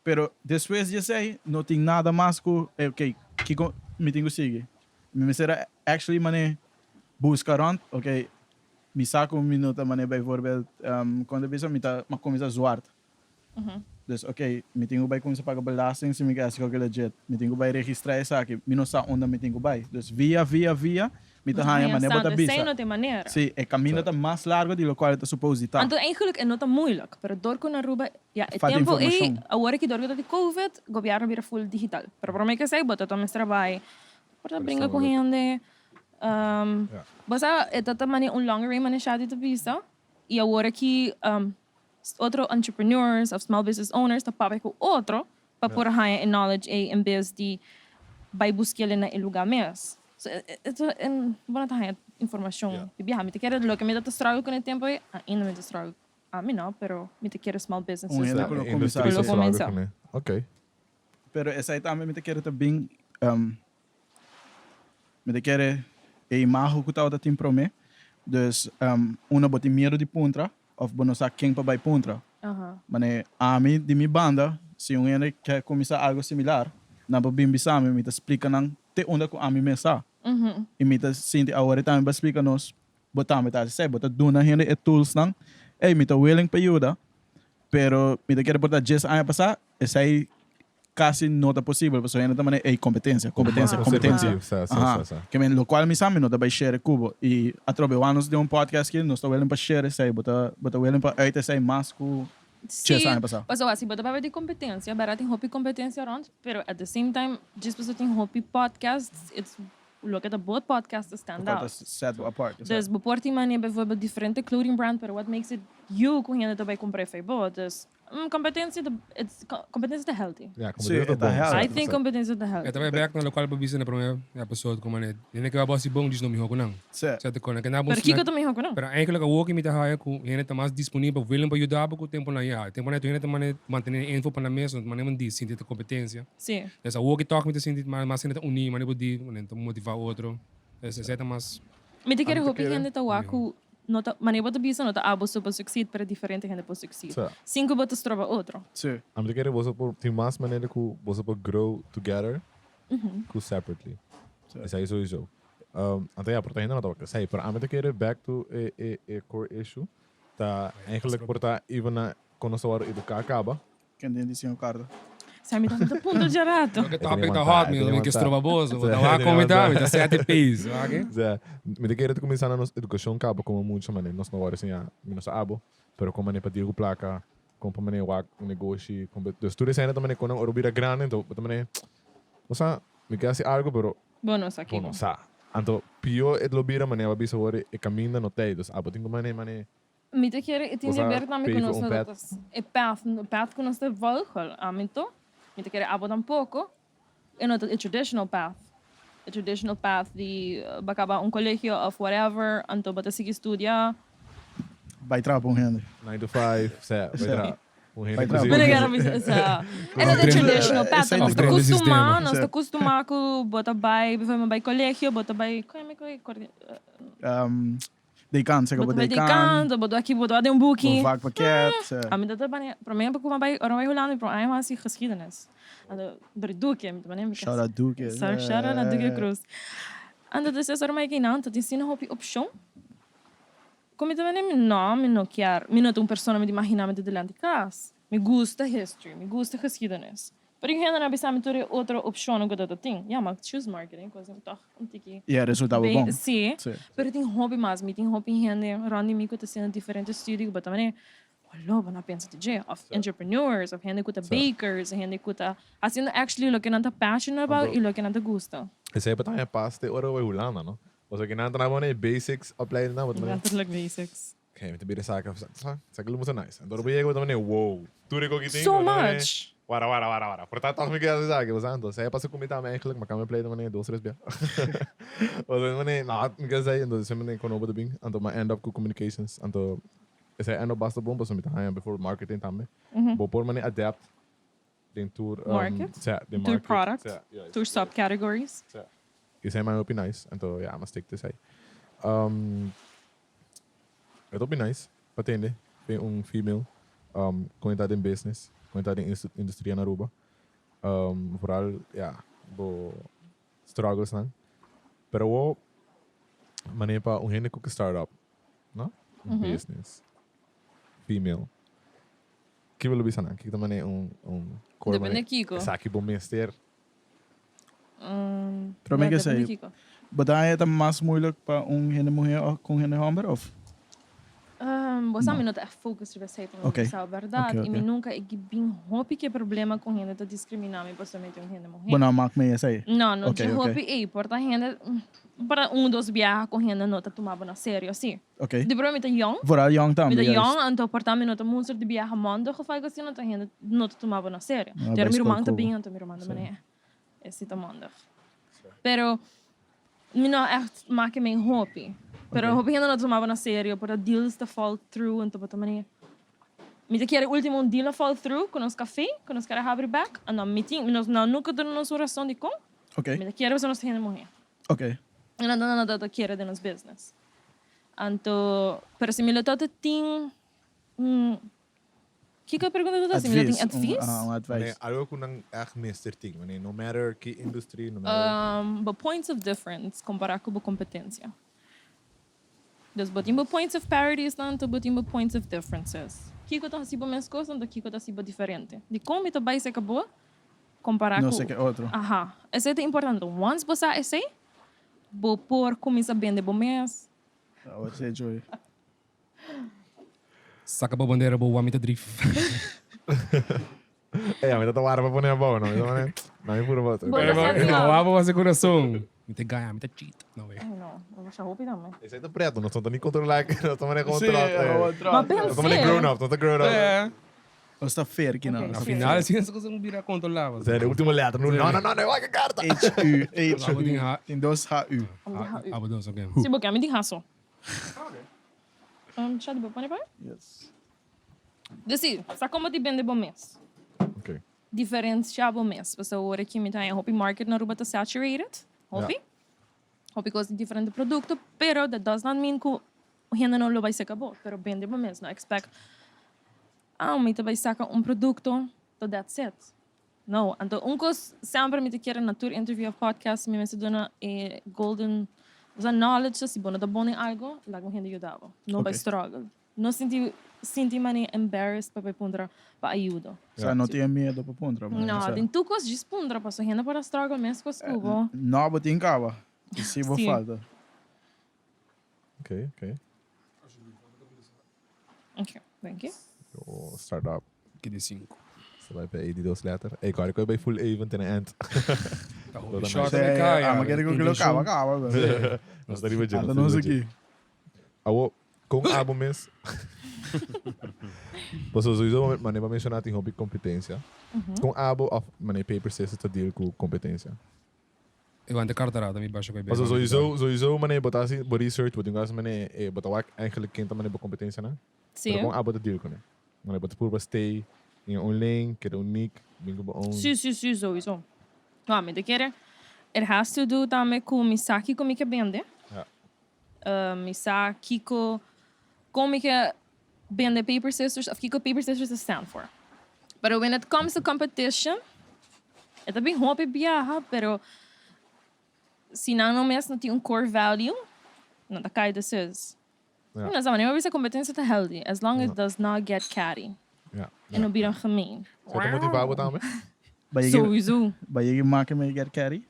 Pero despues di esey no tin nada mas cu ok, kico mi tin cu sigui? Mi mester a actually mane busca rond, ok, Mi sa ku mi no ta manera bijvoorbeeld kon ta bisa mi ta mi a kuminsá zwart. Dus ok, mi tin ku bai kuminsá paga belasting si mi ke hasi koke legit. Mi tin ku bai registrá esaki, mi no sa unda mi tin ku bai. Dus via, via, via, mi ta haña manera bo ta bisa. Esei no ta e manera. Sí, e kaminda ta mas largo di lokual e ta supos di ta. Anto eigenlijk e no ta moeilijk, pero dor ku na Aruba, ya, e Falta tempo ei, informashon. awor aki dor ku ta di covid, gobièrnu bira full digital. Pero promé ku esei bo ta mester bai por ta bringa ku hende. Bo sa e ta ta manera un longer way manera Shadi ta bisa i awor aki Otro entrepreneurs of small business owners ta papia ku otro pa por haña e knowledge ei en bes di bai busk'el na e lugá mes. So e ta bo no ta haña informashon di biaha. Mi ta kere loke mi ta struggle ku na e tempu ei ainda mi ta struggle, ami no, pero mi ta kere small businesses Un hende ku lo kuminsá. Ku lo kuminsá. Ok. Pero esei tambe mi ta kere ta bin mi ta kere e imago ku tabata tin promé. Dus unda bo tin miedu di puntra Of bo no sa ken pa bai puntra. Mane ami di mi banda, si un hende ke kuminsá algo similar, nan por bin bisa mi, mi ta splika nan te unda ku ami mes sa. I mi ta sinti awor e tambe pa splika nos, bo tambe ta hasi esei, bo ta duna hende e toolsnan, ey mi ta willing pa yuda, pero mi ta kere por ta djes aña pasá, esei Casi no ta posibel pasobra hende ta manera ey competencia, competencia, competencia. Aha. Ke men locual mi sa mi no ta bay share cu bo. Y atrobe wan nos den un podcast aki nos ta willing pa share esey, bo ta bo ta willing pa uit esey mas cu djes aña pasa. Sí, pasobra si bo ta papia di competencia, berdad tin hopi competencia rond, pero at the same time djis pasobra tin hopi podcasts it's loke ta bo podcast ta stand Locual out. ta set bo apart, Dus exacto. bo por tin manera bijvoorbeeld diferente clothing brand pero what makes it you cu hende ta bay cumpra e fey bo, dus. Competencia ta, it's, competencia ta healthy. Ja, Sí, competencia ta e ta bon. healthy. I think competencia ta healthy. E ta bai bek na lokual bo bisa na prome episode ku mane hende ke bai hasi bon djis no miho ku nan. Sí. Sete kon ke na bon Pero kiko ta miho ku nan? Pero eigenlijk awor ke mi ta haya ku hende ta mas disponibel willing pa yuda bo ku temponan ya. Temponan tur hende ta mane mantene info pa nan mes no ta mane di sinti ta competencia. Sí. Des awor ke tok mi ta sinti mas mas hende ta uni mane bo di mane ta motiva otro. Des esei ta mas. Mi ta kere Ami ta hopi kere. hende ta wak ku no ta, manera bo ta bisa no ta abo so por succeed pero diferente hende por succeed. Sa. Sin ku bo ta stroba otro. Sí. Ami ta kere boso por tin mas manera ku boso por grow together ku separately. Sí. Esei sowieso. Anto ya, por ta hende no ta wak esei, pero ami ta kere back to e e e core issue ta eigenlijk por ta even na kon nos ta wòrdu eduká kaba. Ken den di señor Cardo? Sa mi ta punto dje rato. Loke topic ta hot, mi no ke stroba boso. Bo ta wak kon mi ta, mi ta set e pace, wak. Sa, mi ta kere ta kuminsá na nos edukashon kaba komo mucha manera nos no wòrdu siñá, mi no sa abo, pero kon manera pa deal ku plaka, kon pa manera wak un negoshi, kon pa, dus tur esei ta manera kon nan ora bo bira grandi anto bo ta manera, bo sa, mi ke hasi algu pero Bo no sa bo kiko. no sa. Anto pió e lo bira manera bo a bisa awor e kaminda no ta ei, dus abo tin ku manera manera Mi ta kere e tin Bo sa di ber tambe ku pay for nos un no pet? ta e path, path ku nos ta volgen, ami to. Mi ta kere abo tampoco. E no ta e traditional path. E traditional path di bo kaba un colegio of whatever, anto bo ta sigui studia. Bai traha pa un hende. Nine to five, sea, bai traha pa un hende. Bai traha Mi pa un ta hende. kere bisa, sea, e no ta e traditional path. Nos ta kustumá, nos ta kustumá ku bo ta bai, bijvoorbeeld bai colegio, bo ta bai, kon e mi kor, Dekan, seka Bo bo ta bai dekan. dekan, bo ta aki, bo ta den un buki. Bo vakpakket. Mm. Ami ta ta prome ku mi bai, ora mi bai Hulanda, mi prome aña mi hasi geschiedenis. Anto, door Duke, mi ta mane mi Shout out Duke. Sorry, shout out na Duke Cruz. Anto despues ora mi bai kinan, ta tin asina hopi opshon. Ku mi ta mane mi no, mi no kier, mi no ta un persona mi ta imagina mi ta dilanti kas. Mi gusta history, mi gusta geschiedenis. Pero e hendenan a bisa mi tur e otro opcionnan cu ta tin. Ya, ma choose marketing, cos toch un tiki. Y e resultado bon. Si. Pero tin hopi mas. Mi tin hopi hende rond di mi cu ta haciendo diferente studio cu bo ta mane, Olo, bo no a pensa di dje. Of entrepreneurs, of hende cu ta bakers, hende cu ta haciendo actually loke nan ta passionate about y loke nan ta gusta. Esey pa taña pas te ora bo bai Hulanda, no? Pasobra ki nan ta na bo na e basics opleiding nan, bo ta mane. Letterlijk basics. Ok, mi ta bira saka, saka lo mucho nice. Anto ora bo yega bo ta mane wow, tur e koki tin. So much! Wara, wara, wara, wara. Por ta tòg mi ke hasi esaki, bo sa. Anto esei a pasa ku mi tambe eigenlijk, mi a kambia pleito mane dos, tres bia. Pasobra mi mane, no, mi ke esei. Anto esei mane kono bo ta bin. Anto mi a end up ku communications. Anto esei a end up basta bon pasobra mi ta haña bijvoorbeeld marketing tambe. Bo por mane adapt den tur Market, sa, den tur market, product, sa, juist, tur juist. subcategories. Sa. Esei mai hopi nice, anto ya, mi a stick te esei. E ta hopi nice pa tende den un female con e ta den business, con e ta den industria na Aruba. Vooral ya, bo struggles nan. Pero awor manera pa un hende cu ke start up, no? Un business, female. Kiko lo bisa nan? Kiko ta manera un un core Depende manera kiko. Esaki bo mester. Pero mi Ja, ke depende say, kiko. bo ta haña ta mas moeilijk pa un hende muher of ku un hende homber of? Bo sa mi no ta echt focus riba esei pa mi bisa bo berdad. Ok, I mi ok. nunca e bin hopi ke problema ku hende ta discrimina mi pasobra mi ta un hende muher. Bo no a mak mee esei? No, no Ok, dje ok. hopi ei. Por ta hende, por ta un dos biaha ku hende no ta tuma bo na serio asi. Ok. Di prome mi ta yong. Vooral yong tambe, Mi ta juist. yong, anto por ta mi no ta munster di biaha mondig of algo asina, anto hende no ta tuma bo na serio. No, Pero bij mi ruman school ta ku. bin, anto mi ruman ta manera, e si ta mondig. Pero mi no echt maki mijn hopi. Pero Ok. hopi hende no ta tuma bo na serio, por ta deals ta fall through, anto bo ta manera. Mi ta kere ultimo un deal a fall through ku nos café, ku nos kere habri bek, anto mi tin, nos no nunca duna nos un rason dikon. Ok. Mi ta kere pasobra nos ta hende muher. Ok. E no ta nada ta kere den nos business. Anto, pero si mi lo tabata tin un, kiko e pregunta tabata? Si mi lo tin Advies, un, advies? aha, un advies. Wanneer algo ku nan ègt mester tin, wanneer no matter ki industrie, no matter. Bo points of difference kompará ku bo kompetensia. Dus bo tin bo points of parities nan, anto bo tin bo points of differences. Kiko ta hasi bo meskos, anto kiko ta hasi bo diferente. Dikon mi ta bai seka bo kompará No ku. seka e otro. Aha, esei ta importante. Once bo sa esei, Bo por cuminsa bende bo mes. Awor si Joy. Saca bo bandera bo wami ta drif. Ey, ami ta ta warda pa pone abou, no? Mi ta pone, no mi puro boto. Bo ta sa No, wou bo hasi corazon. Mi ta gaya, mi ta cheat. No way. Ay no, bo masha hopi tambe. Esey ta preto, nos no ta ni controla, nos ta mane Sí, control. gewoon Ma trot. Nos ta mane pensé. grown up, nos ta grown up. Nos ta fair ki nan. Ok. Na final, si esas cosas bira controlá. Sea, de último letra. No, no, no, no, no, que carta. H-U, H-U. Abo tin H. Tin dos H-U. Abo dos, ok. Si bo ke, mi tin haso. Um, Shadi, bo pone pa mi? Yes. Dus si, sa como di bende bo mes. Ok. Diferencia bo mes. Pasobra ora ki mi ta haña hopi market na Aruba ta saturated. Hopi. Hopi cos di diferente producto, pero that does not mean cu hende no lo bay seca bo. Pero bende bo mes. No expect Ah, mi ta bai saca un producto, to that's it. No, anto un cos semper mi ta kere na tur interview of podcast mi mester duna e golden o knowledge ta si bo no ta bon den algo, laga un hende yuda bo. No bai struggle. No sinti sinti mane embarrassed pa bai puntra pa ayudo. Sa no tin miedo pa puntra. No, den tur cos djis puntra pasobra hende por a struggle mes cos cu bo. No, bo tin caba. Y si bo falta. Ok, ok. Ok, dank je. Yo, start up. Ki di sinku. Se bai pa E di dos letter. Ey, kòrda ku e bai full even te na end. Ta Lo hopi ta short nice. na kai, Ah, maar kere ku kilo kaba, kaba. Nos ta riba dje, Ata nos ta nos riba dje. aki. Awo, kon abo mes? Pasobra sowieso manera bo a menshoná tin hopi kompetensia. Kon abo òf manera Paper Sisters ta deal ku kompetensia? E wante carta rata mi basha koe Paso sowieso, sowieso mane bo ta hasi bo research, bo tin ku hasi mane eh, bo ta wak eigenlijk ken ta mane bo competencianan. Sí. Pero kon abo ta deal kuné? Mane bo ta purba stay in your own lane, keda uniek, bin ku bo own. Sí, sí, sí, sowieso. No, mi ta kere, it has to do tambe ku mi sa kiko mi ke bende. Ja. Mi sa kiko, kon mi ke bende Paper Sisters of kiko Paper Sisters ta stand for. Pero when it comes to competition, e ta bin hopi biaha, pero si nan no mes no tin un core value, nan ta kai de sus. Ja. No sa, manera mi bisa competencia ta healthy, as long as it does not get catty. Ja. E no bira gemeen. Zo ta motiva bo tambe? Sowieso. Ba yegi make me get catty?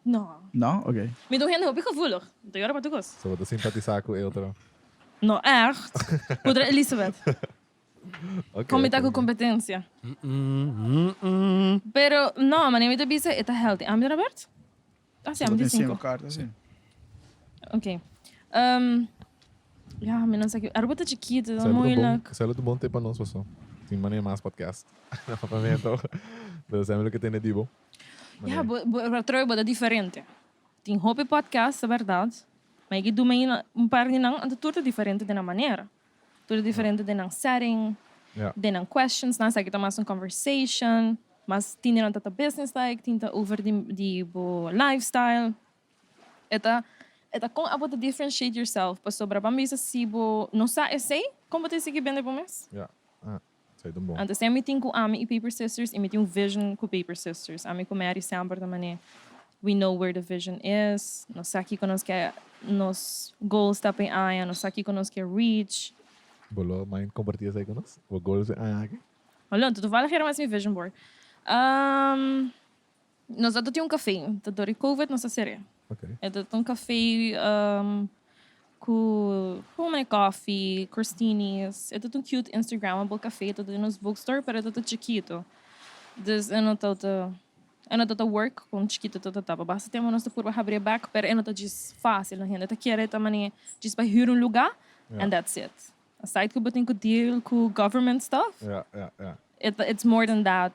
No. No? Oké. Mi ta un hende hopi gevoelig. Mi ta yora pa tur kos. So bo ta simpatisa ku e otro? No echt. Putra Elisabeth. Oké, Kon mi ta oké. ku kompetensia. Pero no, manera mi ta bisa e ta healthy. Ami ta Robert? Ah si, ami Bo tin tin sinku. sinku karta, si. Oké. Um, ja, mi no sa ki. Aruba ta chikitu, ta Sel ta bon, moeilijk. sel ta bon tip pa nos paso. Tin manera mas podcast. Na papiamento. Pero semi loke tene di bo. Ja, bo, bo, pero bo ta diferente. Tin hopi podcast, ta berdad. Ma e ki duna un par di nan, anto tur ta diferente den nan manera. Tur ta diferente den nan setting, Ja. den nan questions. Nan esaki ta mas un conversation, mas tin di nan ta ta business like, tin ta over di, di bo lifestyle. E ta, e ta kon abo ta differentiate yourself, pasobra ban bisa si bo no sa esey, kon bo ta sigui bende bo mes? Ja, ah, esey ta un bon. Anto esey mi tin ku ami i Paper Sisters i mi tin un vision ku Paper Sisters. Ami ku Mary semper ta manera we know where the vision is, nos sa kiko nos ke, nos goals ta pa e aña, nos sa kiko nos ke reach. Bo lo mind komparti esey ku nos? Bo goals e aña aki? Holon, toevallig era mas mi vision board. Um, nos a tin un café, ta door di COVID nos a cerré. Okay. E ta un café um, cu gewoon coffee, crostinis. E ta un cute Instagrammable café, ta den nos bookstore, pero e ta chiquito. Dus e no ta e no ta work con chiquito ta ta. Basta tempo nos ta purba habri back, pero e no ta djis fácil. No hende ta kere ta mane djis pa huur un lugar and that's it. Aside cu bo tin cu deal cu government stuff, it's more than that.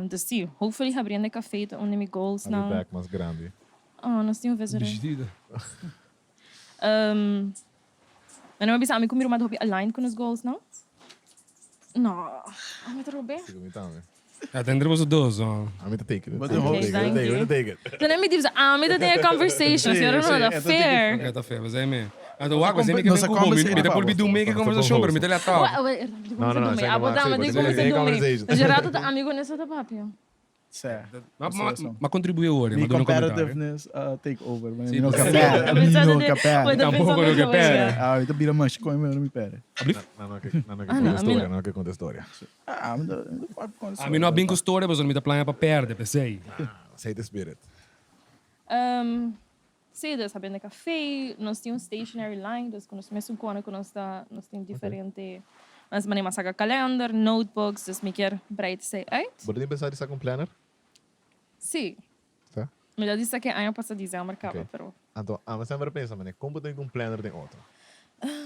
Dus si, hopefully habriendo e café ta un di mi goals Habri nan. back mas grandi. Oh, nos tin un visitor. Bishitita. Mi no a bisa ami cu mi ruman ta hopi aligned cu nos goals nan. No, ami ta rob'é. Si cu mi tambe. Ja, ta entre boso dos, oh. Ami ta take it. Bo tin hopi. Okay, thank Take you. it, take it. Tene mi di bisa, ami ta den e conversation, Sí, si ora sí, no ta e ta tiki fair. Ok, ta fair, basai mi. Anto wak, basai mi ke Nos ben a ku bo. Mi conversation mi ta por pa bidu make conversation, pero mi ta left out. Wa, wa, mi No, no, no, mi esei no abo mas, dama sí, di bo como tin se den dumi. conversation. Gerardo ta amigo neso ta papia. Sí. Ma, ma, Eso. ma contribuí ora, Mi ma duna un comentario. competitiveness take over. Sí, Mi no sí. ka pere. Mi no ka pere. Tampoco no ke pere. Ah, ahorita bira mas coin, mi no mi pere. No, no, ke, no, no, ke Ah, no, conta a mi historia, no. no, ke conta historia. Ah, mi no mi no con A mi no a bin cu storia, pasobra mi ta plania pa perde, p'esey. Say the spirit. Um, sí, dus habendo café, nos tin un stationary line, dus cu nos mesun cona cu nos ta, nos tin diferente, nos manera mas saca calendar, notebooks, dus mi kier breid esey uit. Bo ta tin pensa di saca un planner? Sí. Sa? Mi ta di saca aña pasa december caba, Ok. pero. Anto, ami semper pensa, mane, con bo tin un planner den otro?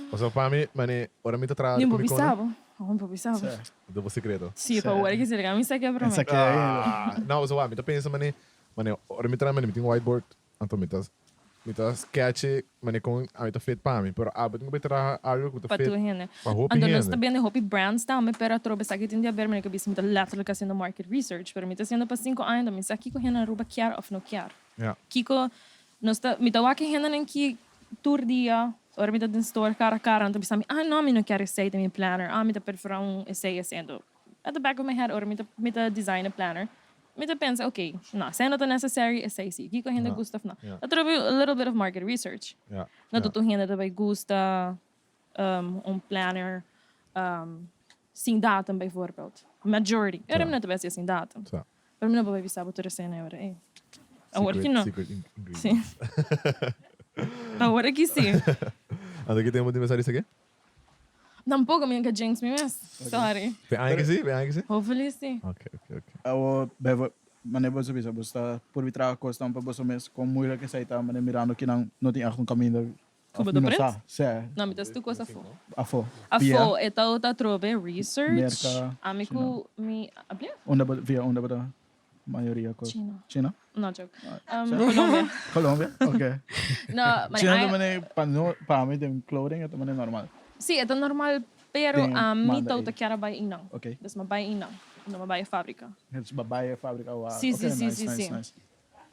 Pasobra pa mi, mane, ora mi ta traha Ni cu bo mi bisa cona. bo. Awor bo bisa bo. Sí. Anto bo secreto. Sí, pa awor ki sirga mi saca prome. Saca Ah, no, pasobra mi ta pensa, mane, mane, ora mi traha, mane, mi tin un whiteboard Anto mi ta mi ta sketche mane kon ami ta fit pa mi, pero abo tin ku bai traha algo ku ta Pa fit tur hende. pa hopi Anto nos hende. ta bende hopi brands tambe, pero atrobe esaki tin di haber, mi no ke bisa mi ta letterlijk haciendo market research, pero mi ta haciendo pa cinco aña, mi sa kiko hende na Aruba kier of no kier. Ja. Kiko nos ta, mi ta wak e hendenan ki tur dia, ora mi ta den store cara a cara, nan ta bisa mi, ah no, mi no kier esey den mi planner, ah mi ta prefera un esey esey. Anto at the back of my head ora mi ta mi ta design e planner, Mi ta pensa, ok, no, esei no ta necessary, esei si. Kiko hende gusta of no? Ta trobe a little bit of market research. No ta tur hende ta bai gusta un planner sin datum, bijvoorbeeld. Majority. Ora mi no ta bai hacié sin datum. Pero mi no por bai bisa bo tur esei na e ora ei. Awor ki no. Secret ingredients. Si. Awor aki si. Anto ki tempo tin mester esaki? Tampoco mi a jinx mi mes. Sorry. Pe aña que si? Pe aña que si? Hopefully si. Ok, ok, ok. Awo, bijvo, mane boso bisa, bo sta purbi traha kosnan pa boso mes, kon moeilijk esei ta, mane mirando kinan no tin echt un kaminda Ku of bo mi ta no print? sa. Sí. No, mi ta stu kos afó. Afó. Via Afó, e ta ota atrobe research. Merka, Ami China. ku mi, ablia? Unda bo, via unda bo ta mayoria kos? China. China? No, joke. Um, Colombia. Colombia? Ok. No, maar China ai- ta mane, pa, no, pa mi den clothing e ta mane normal. Sí, e ta normal, pero Den a mi manda ta ei. ota kier a bai einan. Ok. Dus mi a bai einan. No mi a bai e fabrica. Dus bo bai e fabrica wa. Sí, sí, Ok, sí, nice, sí, nice, sí. nice.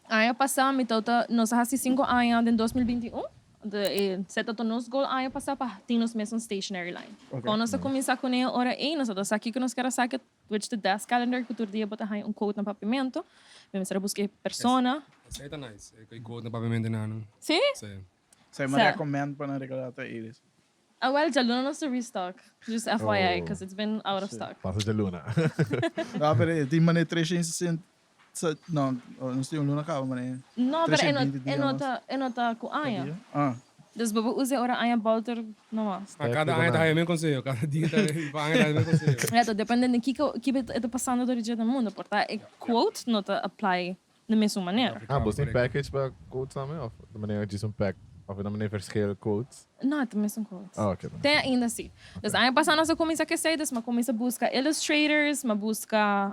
Aña pasá mi ta nos a hasi cinco aña den 2021. De e seta ta nos goal aña pasá pa tin nos mesun stationary line. Ok. Kon nos a kuminsá kuné ora ei, nos a ta sa kiko nos kier a saka, which the desk calendar ku tur dia bo ta haña un quote na papiamento. Mi mester a buska e persona. Esei ta nice, e quote na papiamento nan. Sí? Sí. Esei mi recommend pa nan regalá ta Iris. Ah wel, djaluna nos ta restock. Just FYI, Oh. cause it's been out of stock. Pasa djaluna. No, pero e tin manera 360, no, nos tin un luna caba manera. No, pero e no, 320 e no dia ta, e no ta cu aña. Ah. Dus bo por usa ora aña bolter no mas. Ah, cada aña ta haya men conseho, cada dia ta pa aña ta haya men conseho. Ja, ta depende di kiko kiko e ta pasando door di mundo. Por ta e quote no ta apply de mesun manera. Ah, bo tin package pa quotes tambe of ta manera djis un pack of ta manera verschil quotes? No, ta mesun quotes. Ah, ok. Te ainda si. Dus aña pasa nos a cuminsa cu esey, dus m'a cuminsa busca illustrators, m'a busca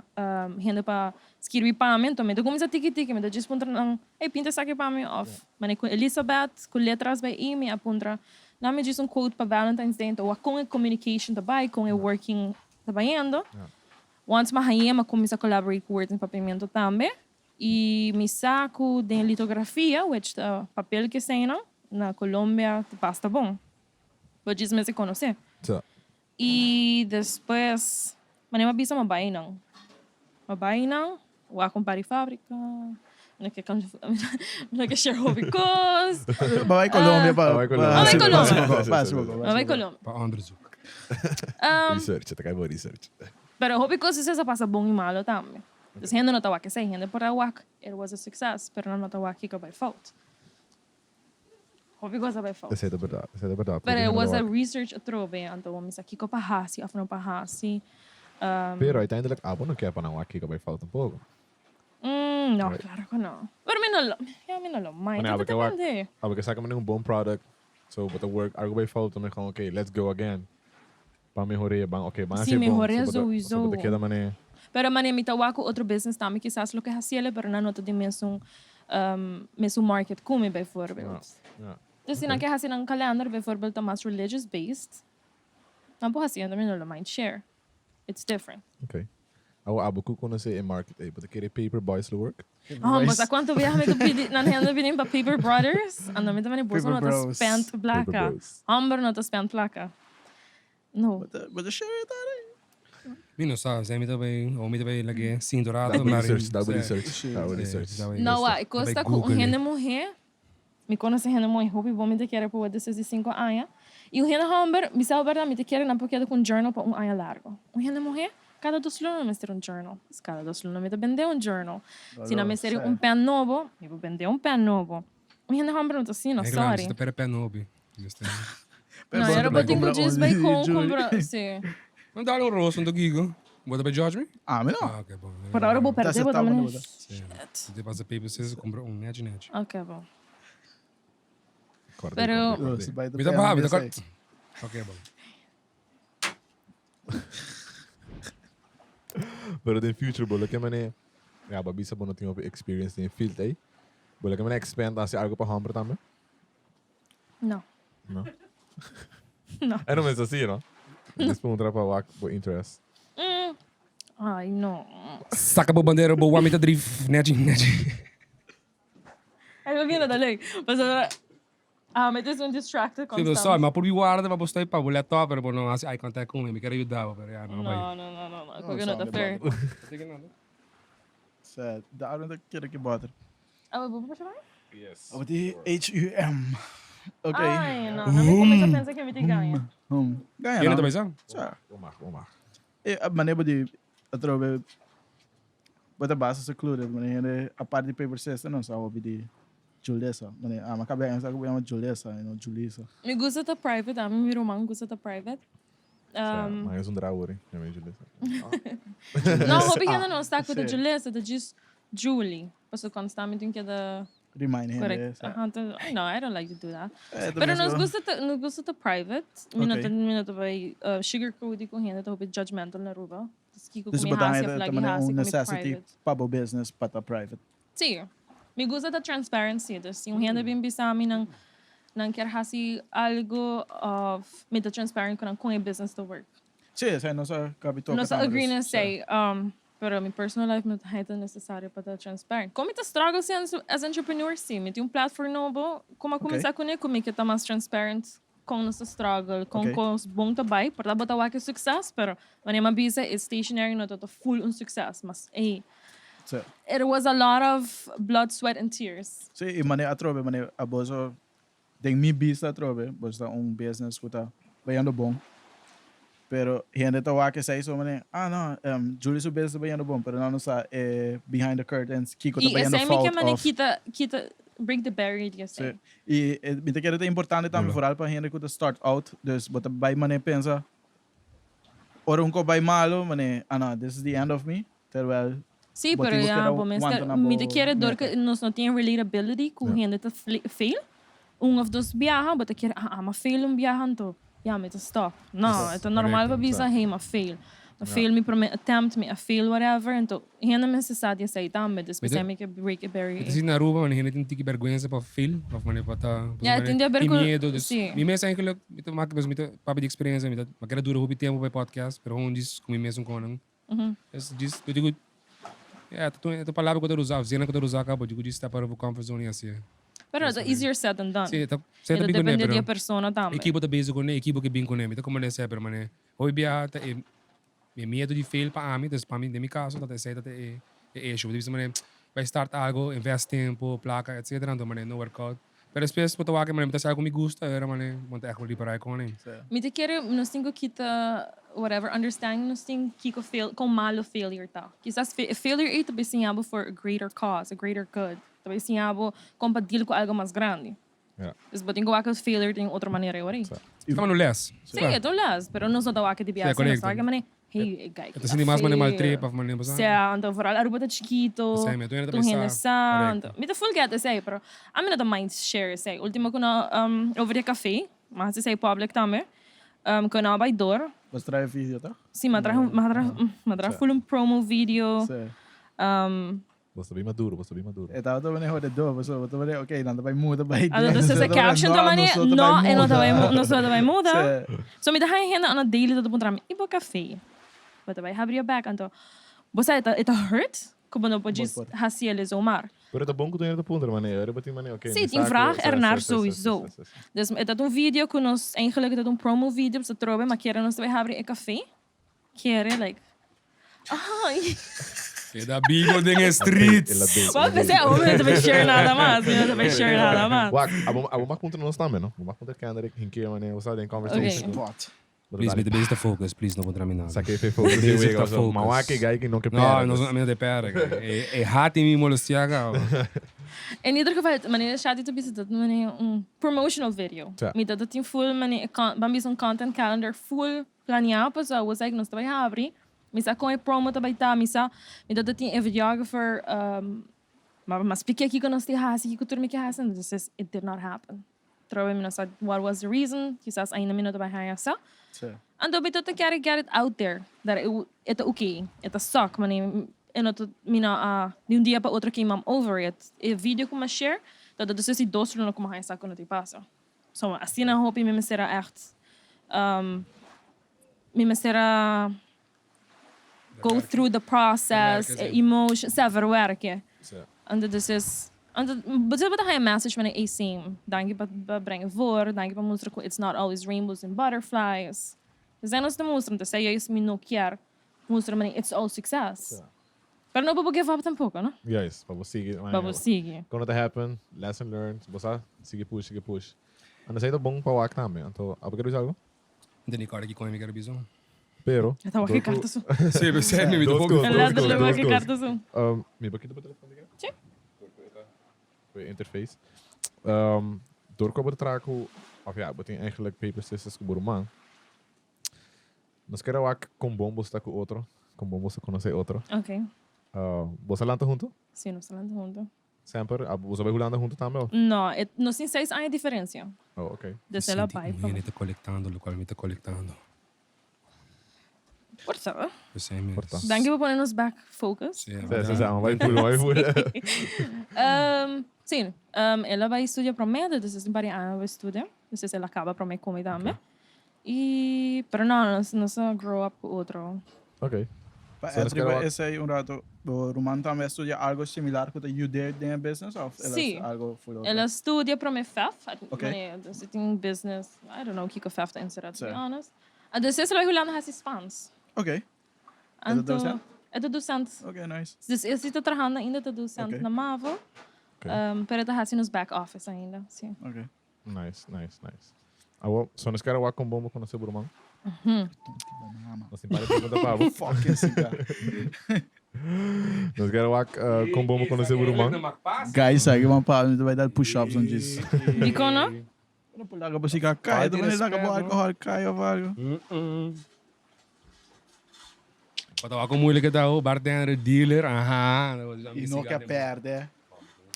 hende pa skirbi pa mi, enton mi ta cuminsa tiki tiki, mi ta djis puntra nan, hey, pinta esaki pa mi, of mane cu Elizabeth, cu letras bay i, mi a puntra, nan mi djis un quote pa Valentine's Day, enton wak con e communication ta bay, con e working ta bayendo. Once m'a hañ'é, m'a cuminsa collaborate cu Words in Papiamento tambe. Y mi sa cu den litografia, which ta papel cu eseinan, na Colombia ta basta bon. Bo djis mester conoce. Sa. Y despues, manera m'a bisa m'a bay einan. M'a bay einan, wak un par di fabrica, mi no ke mi no ke share hopi cos. Bo bay Colombia pa Bo bay Colombia. Bo bay Colombia. Pa haci poco. Bo bay Colombia. Pa onderzoek. Research, ta cay bo research. Pero hopi cos suceso a pasa bon y malo tambe. Dus hende no ta wak esey, hende por a wak it was a success, pero nan no ta wak kico bay fout. Hopi cos a bay fout. Esey ta berdad, esey ta berdad. Pero it was a research atrobe, anto bo misa kico pa haci of no pa haci. Pero uiteindelijk abo no kier pa nan wak kico bay fout tampoco. No, claro cu no. Pero mi no lo, ya mi no lo mind, ta depende. Abo ke saca manera un bon product, so bo ta work algo bay fout, bo ta mehor ok, let's go again. Pa mehor'é, ban ok, ban Sí, hasié bon. mehor'é So bo ta, sowieso. so bo ta keda manera. Pero manera mi ta wak ku otro business tambe kisas lo ke hasiel pero nan no ta den mesun mesun market ku mi bijvoorbeeld. Ja, ja. Dus si nan ke hasi nan kalender bijvoorbeeld ta mas religious based, nan por hasi, mi no lo mind share. It's different. Ok. Awo abo ku konosé e market ei, bo ta kere Paper Boys lo work? Oh, bo sa kuantu biaha mi ta pidi nan hende bini pa Paper Brothers? Ando mi ta mani boso no ta spend plaka. Homber no ta spend plaka. No. Bo ta share e tare? Mi no sa, si mi ta bai, o mi ta bai lag'é sintu rato. Dabo research, dabo research, dabo research. No, e kos ta ku un hende muhé Mi konosé hende mooi hopi bon mi ta kere pa despues di sinku aña. I un hende hòmber, mi sa bèrdat, mi ta kere nan por keda ku un journal pa un aña largu. Un hende muhé, kada dos luna mester un journal. Pues kada dos luna mi ta bendé un journal. Si nan mester un pèn nobo, mi por bendé un pèn nobo. Un hende hòmber no ta asina, sorry. Ta pèrdè pèn hopi. No, era bo tin ku djis bai kon kumpra, si. No dal un roos, no ta kiko. Bo ta bai judge mi? Ah, mi no. Ah, ok, bon. Por ahora bo perde, bo ta mane shit. Si te pasa paper scissors, kumpra un nechi nechi. Ok, bon. Kòrda, Pero- kòrda, kòrda. Mi ta baha, mi ta kòrda. Ok, bon. Pero den future bo lo ke mane, ya bo a bisa bo no tin hopi experience den e field ei. Bo lo ke mane expand hasi algo pa hòmber tambe? No. No? No. E no mester así, no? Djis puntra pa wak bo interest. Mm. Ay, no. Saca bo bandera, bo wami ta drief nechi, nechi. Ay, bo bira ta leuk. Pasobra, ah, mi ta esun distracted Sí, pero constant. sorry, ma por mi guarda pa bo stoi pa bo laptop, pero bo no haci eye contact cu mi. Mi kier ayuda bo, pero ya, no bai. No, no, no, no, no. Cu no ta fair. Sad. Daarom dat ik kere ki butter. Ah, bo por chamai? Yes. Op die H-U-M. Oké. Ay, no. No mi comienza a pensa que mi te gaña. Hum. Gaña Ken no. ta bai sa? Sa. Bo mag, bo mag. E mané bo di atrobe bo ta basta secluded mané hende apart di paper sister no sa hopi di Julissa mané ama kabia sa ku bo yama Julissa y no Julissa. Mi gusta ta private, ami mi ruman gusta ta private. Sa, ma es un drawer, eh, yama Julissa. No, hopi hende no sa ku ta Julissa, ta djis Julie. Pasobra constantmente un keda Remind hende. Correct. Sa. Aha, entonces, ay no, I don't like to do that. Eh, ta Pero nos mesun. gusta ta, nos gusta ta private. Mi no Ok. ta, mi no ta bai uh, sugarcoat ku hende, ta hopi judgmental na Aruba. Dus kiko Dus ku mi bo ta hasi haya of ta lagi manera hasi un ku mi necessity private. pa bo business pa ta private. Sí. Mi gusta ta transparency. Dus si un hende bin bisa mi nan, nan kier hasi algo of mi ta transparent ku nan kon e business ta work. Sí, esei nos a kabi toka Nos a tambe, agree dus, na sa. esei. Um, Pero mi personal life no ta haña tan necesario pa ta transparent. Con mi ta struggle si as entrepreneur? Si, mi tin un platform nobo, como a cuminsa cune cu mi ke ta mas transparent con nos ta struggle, con cos bon ta bay. Por ta bo ta wak e succes, pero wanneer mi a bisa e stationery no ta ta full un succes, mas ey, it was a lot of blood, sweat and tears. Si, y manera atrobe, manera aboso Den mi bista atrobe, bo ta un business ku ta bayando bon. Pero hende ta wak esei so manera, ah no, Julie su business ta bayando bon, pero nan no sa e behind the curtains kiko ta I bayando esei mi ke fout manera of. kita, kita, break the barrier di esei. Sí. I e mi ta kere ta importante tambe vooral pa hende ku ta start out, dus bo ta bai manera pensa ora un kos bai malo, manera, ah no, this is the end of me, terwijl Sí, bo pero tin ku ya keda bo mester, wanta na mi ta bo kere dor meta. ke nos no tin relatability ku hende ta fail un of dos biaha, bo ta kere ah, m'a fail un biaha anto ya mi ta stop. No, e ta normal pa bisa hey m'a fail, m'a fail mi prome attempt, mi a fail whatever, anto hende mester sa di esei tambe, dus Mi ta p'esei mi ke break e barrier Mi ta ei. sinti na Aruba manera hende tin tiki bergwensa pa fail of manera pa ta Ya, manera tin di haber tin ku miedo, dus sí. mi mes eigenlijk mi ta maki mi ta papia di experiencia mi ta mi a kere dura hopi tempo pa e podcast pero un djis ku mi mes un konan Es djis, yo digo, ya, ta e ta palabra ku ta usa, zena ku ta usa kaba, digo djis step out of your comfort zone i hasié. Pero ta easier said than done. Sí, ta, E ta ta bin kuné, depende di e pero persona tambe. ekipo ta bezig kuné, ekipo ke bin kuné. Mi ta komprendé esei, pero manera hopi biaha ta e e miedu di fail pa ami, dus pa mi, den mi kaso, ta esei ta e e issue. Bo ta bisa manera bai start algo, invest tempo, plaka, etcetera, anto manera no work out. Pero despues bo ta wak e manera mi ta hasi algo ku mi gusta, era manera bo ta ègt ripará e kon ei. Mi ta kere nos tin ku kita whatever understanding nos tin kiko fail kon malo failure ta. Kisas e failure ei ta bai siña bo for a greater cause, a greater good. Ta bai siña bo kon pa deal ku algo mas grandi. Dus bo tin ku wak e failure den otro manera e ora ei. Ta un les. Sí, e ta un les, pero nos no ta wak di biaha asina, nos ta wak e manera, hey, e guy E ta sinti mas manera mal trip of manera pasá. Sea, anto vooral Aruba ta chikito, tur hende sa, anto mi ta full get esei, pero ami no ta mind share esei. Ultimo ku no over di e café, mi a hasi esei public tambe, ku no a bai door. Bo a traha e video toch? Sí, mi a traha, mi a traha full un promo video. Bo ta bin maduro, bo ta bin maduro. E tabata mane hodedó, pasobra bo ta mane, ok, nan ta bai muda bai Anto dus e caption ta mane, no, e no ta bai muda, nos no ta bai muda. So mi ta haña hende on a daily ta puntra mi, i bo café? Bo ta bai habri bek? Anto, bo sa e ta e ta hurt ku bo no por djis hasi el zomaar. Pero ta bon ku tur hende ta puntra mane, ora bo tin mane, ok, Sí, tin vraag ernaar sowieso. Dus e ta un video ku nos, eigenlijk e ta un promo video, pasobra trobe, ma kier nos ta bai habri e café. Kere like ay. Keda bibo den e streets. Bo pensé awo mi no ta bay share nada mas, mi no ta bay share nada mas. Wak, abo abo mag puntra nos tambe no? Bo mag puntra Kendrick hinkeer wanneer bo sa den conversation. Pot. Please mi ta bezig ta focus, please no puntra mi nada. Sa ke fe focus Mi ta bezig wega ta focus. Ma wak e guy ki no ke pera. No, no, mi no te pera guy. E e hati mi molestia caba. In ieder geval, manera Shadi ta bisa dat manera un promotional video. Mi ta tin full manera ban bisa un content calendar full Planeá pasobra awor sa ku nos ta bai habri, mi sa kon e promo ta bai ta, mi sa mi ta tin e videographer ma mi a spliká kiko nos tin hasi, kiko tur mi ke hasi, entonces it did not happen. Trobe mi no sa what was the reason, kisas ainda mi no ta bai haña sa. Anto mi ta kere get it out there dat e ta oké, e ta suck, mane e no ta mi no a di un dia pa otro came I'm over it. E video ku mi a share ta ta despues di dos luna ku mi a haña sa ku no tin pasa. So asina hopi mi mester a echt mi mester a go through the process, e emotion, sa verwerken. Anto dus is, anto bo ta haña message manera ey same, danki pa brenga voor, danki pa mustra cu it's not always rainbows and butterflies. Esei nos ta mustra, anto esei juist mi no kier mustra manera it's all success. Pero no pa bo give up tampoco, no? Juist, pa bo sigui. Pa bo sigui. Con no ta happen, lesson learned, bo sa sigui push, sigui push. Anto esei ta bon pa wak tambe. Anto, abo kier bisa algo? Mi ta ni corda kiko mi kier bisa. Pero. E ta wak e carta su. Si, pesei mi ta Dos poco. cos, E dos letterlijk cos, wak e dos cos. carta su. Mi por kita bo telefon di ke? Si. Cu e interface. Door cu abo ta traha cu, of ja, bo tin eigenlijk paper sisters cu bo ruman. Nos kere wak kon bon bo sta ku otro, kon bon boso konosé otro. Ok. Boso a lanta huntu? Sí, nos a lanta huntu. Semper? Boso a bai Hulanda huntu tambe of? No, e, nos tin seis aña diferencia. Oh, ok. Dus el a bai Mi sinti un hende ta kolektando lokual mi ta kolektando. Por ta. Esei mes. Por ta. Danki pa pone nos back focus. Sí, Sí, sí, sí, amo bai full, amo bai full. Sí, el a bai studia promé, dus es un par di aña a bai studia. Dus el a kaba promé ku mi tambe. Y, pero no, nos, nos a grow up cu otro. Ok. Pa So, nos Edri, kere pa wak- esei un rato, bo ruman tambe a studia algo similar cu ta yud'é den e business of el a Sí. algo full otro? El a studia prome FEF, Ok. mane, dus e tin business, I don't know kiko FEF ta encera, to be Sí. honest. Entonces el a bai Hulanda hasi Spaans. Ok. E ta Anto, docent? e ta docent. Ok, nice. Dus e si ta trahando ainda, ta docent Ok. na MAVO. Ok. Pero e ta hasi nos back office ainda, sí. Ok. Nice, nice, nice. Awo, so nos kere wak con bon bo conoce bo ruman? Nos tin par de pregunta pa bo. Fucking siga. Nos kere wak con bon bo conoce bo ruman. Guys, sa ki man pa mi ta bai dal push ups on djis. Dikon no? No por laga bo siga kai, ta mane laga bo alcohol kai of algo. Bo ta wak con moeilijk ta ho, bartender, dealer, aha. Y no ke perde.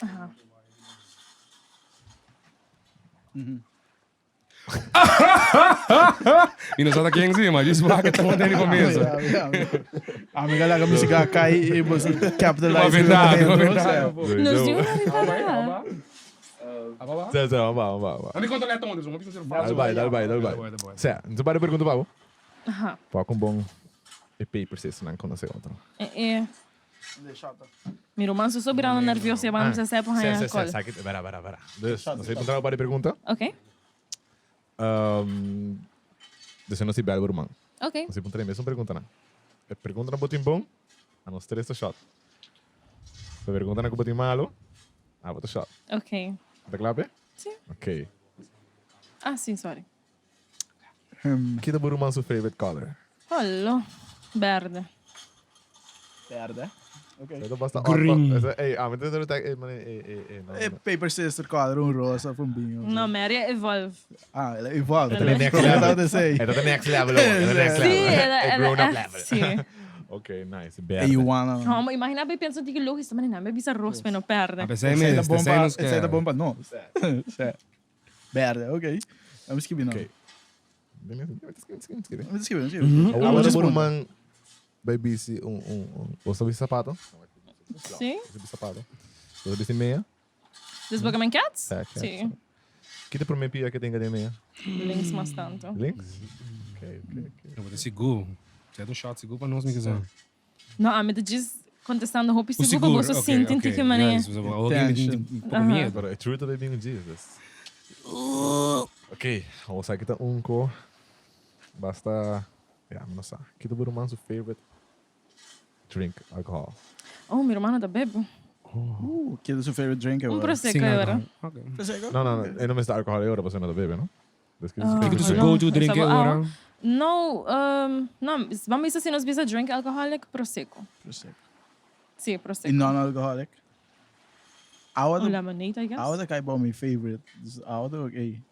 Aha. Mi no sa ta ken si, ma djis wak e ta mantene pa mesa. Ami ka laga musica kai y bo si capitalize. Tuma ventaha, tuma ventaha. Nos di una ripará. Sa, sa, vamos ba, vamos ba, vamos ba. Ami controla e tono, so mi bisa ser fácil. Dal bai, dal bai, dal bai. Sa, nos a pregunta pa bo. Aha. Pa con bon e papers esnan conoce otro. Eh, eh. Mi ruman su so birando nervioso ya banda sa por haña alcohol. Sa, sa, sa, bara, bara. Dus, nos a puntra un par di pregunta. Ok. Um, dus nos a bel bo ruman. Ok. Nos a puntra e mesun preguntanan. E preguntanan bo tin bon, a nos tres ta shot. E preguntanan ku bo tin malo, abo ta shot. Ok. Ta kla pe? Si. Ok. Ah, si, sorry. Ki ta bo ruman su favorite color? Hallo. Berde. Berde. Ok. Esa ta basta Green. Esa, ey, ami ta debe ey, mane, ey, ey, ey, no, E no. paper sister color, un rosa of un biño. No, Mary a evolve. Ah, el a evolve. E ta de next Prome level. tabata esey. E ta de next level, hoor. E ta next Sí, level. era, E era grown up echt, level. sí. Ok, nice. E Berde. iguana. No, maar imagina bij pensa die logisch, maar nee, bisa roos pero perde. A pesar Esey de ta bon esey pa, nos esey ta ke- bon pa nos. Sí. Berde, ok. Vamos skibi no. Ok. Skibi, skibi. Vamos skibi, skibi. Awor Vamos bo skibi. ruman bai bisti un un un bo sa bisti sapato? Sí. Bo sa bisti sapato? Bo sa bisti mea? Dus bo men cats? Ja, cats. Sí. Ki ta prome pia ke tin den mea? Links mas tanto. Links? Ok, ok, ok. No, bo ta sigur. Zet un shot sigur pa nos, mi kizan. No, ami ta djis contestando hopi sigur pa boso sinti di ki manera. Tension. Poco miedo. Pero e truth ta bay bin Jesus. Ok, awor sa ki ta un ko basta, ya mi no sa. Ki ta bo ruman su favorite drink alcohol? Oh, mi ruman no ta bebe. Ki ta su favorite drink Un awor? prosecco Sin ahora. alcohol. Ok. Prosecco? No, no, no, e no mester alcohol ahora pasobra e no ta bebe, no? Dus ki ta su Ah, Ki ta su favorite drink? go to drink Sabo ahora? awa. No, no, ban bisa si nos bisa drink alcoholic, prosecco. Prosecco. Sí, Y prosecco. non-alcoholic? Awa Un ta, lemonade, I guess. awa ta kai bou mi favorite. Dus awa ta ook, ey.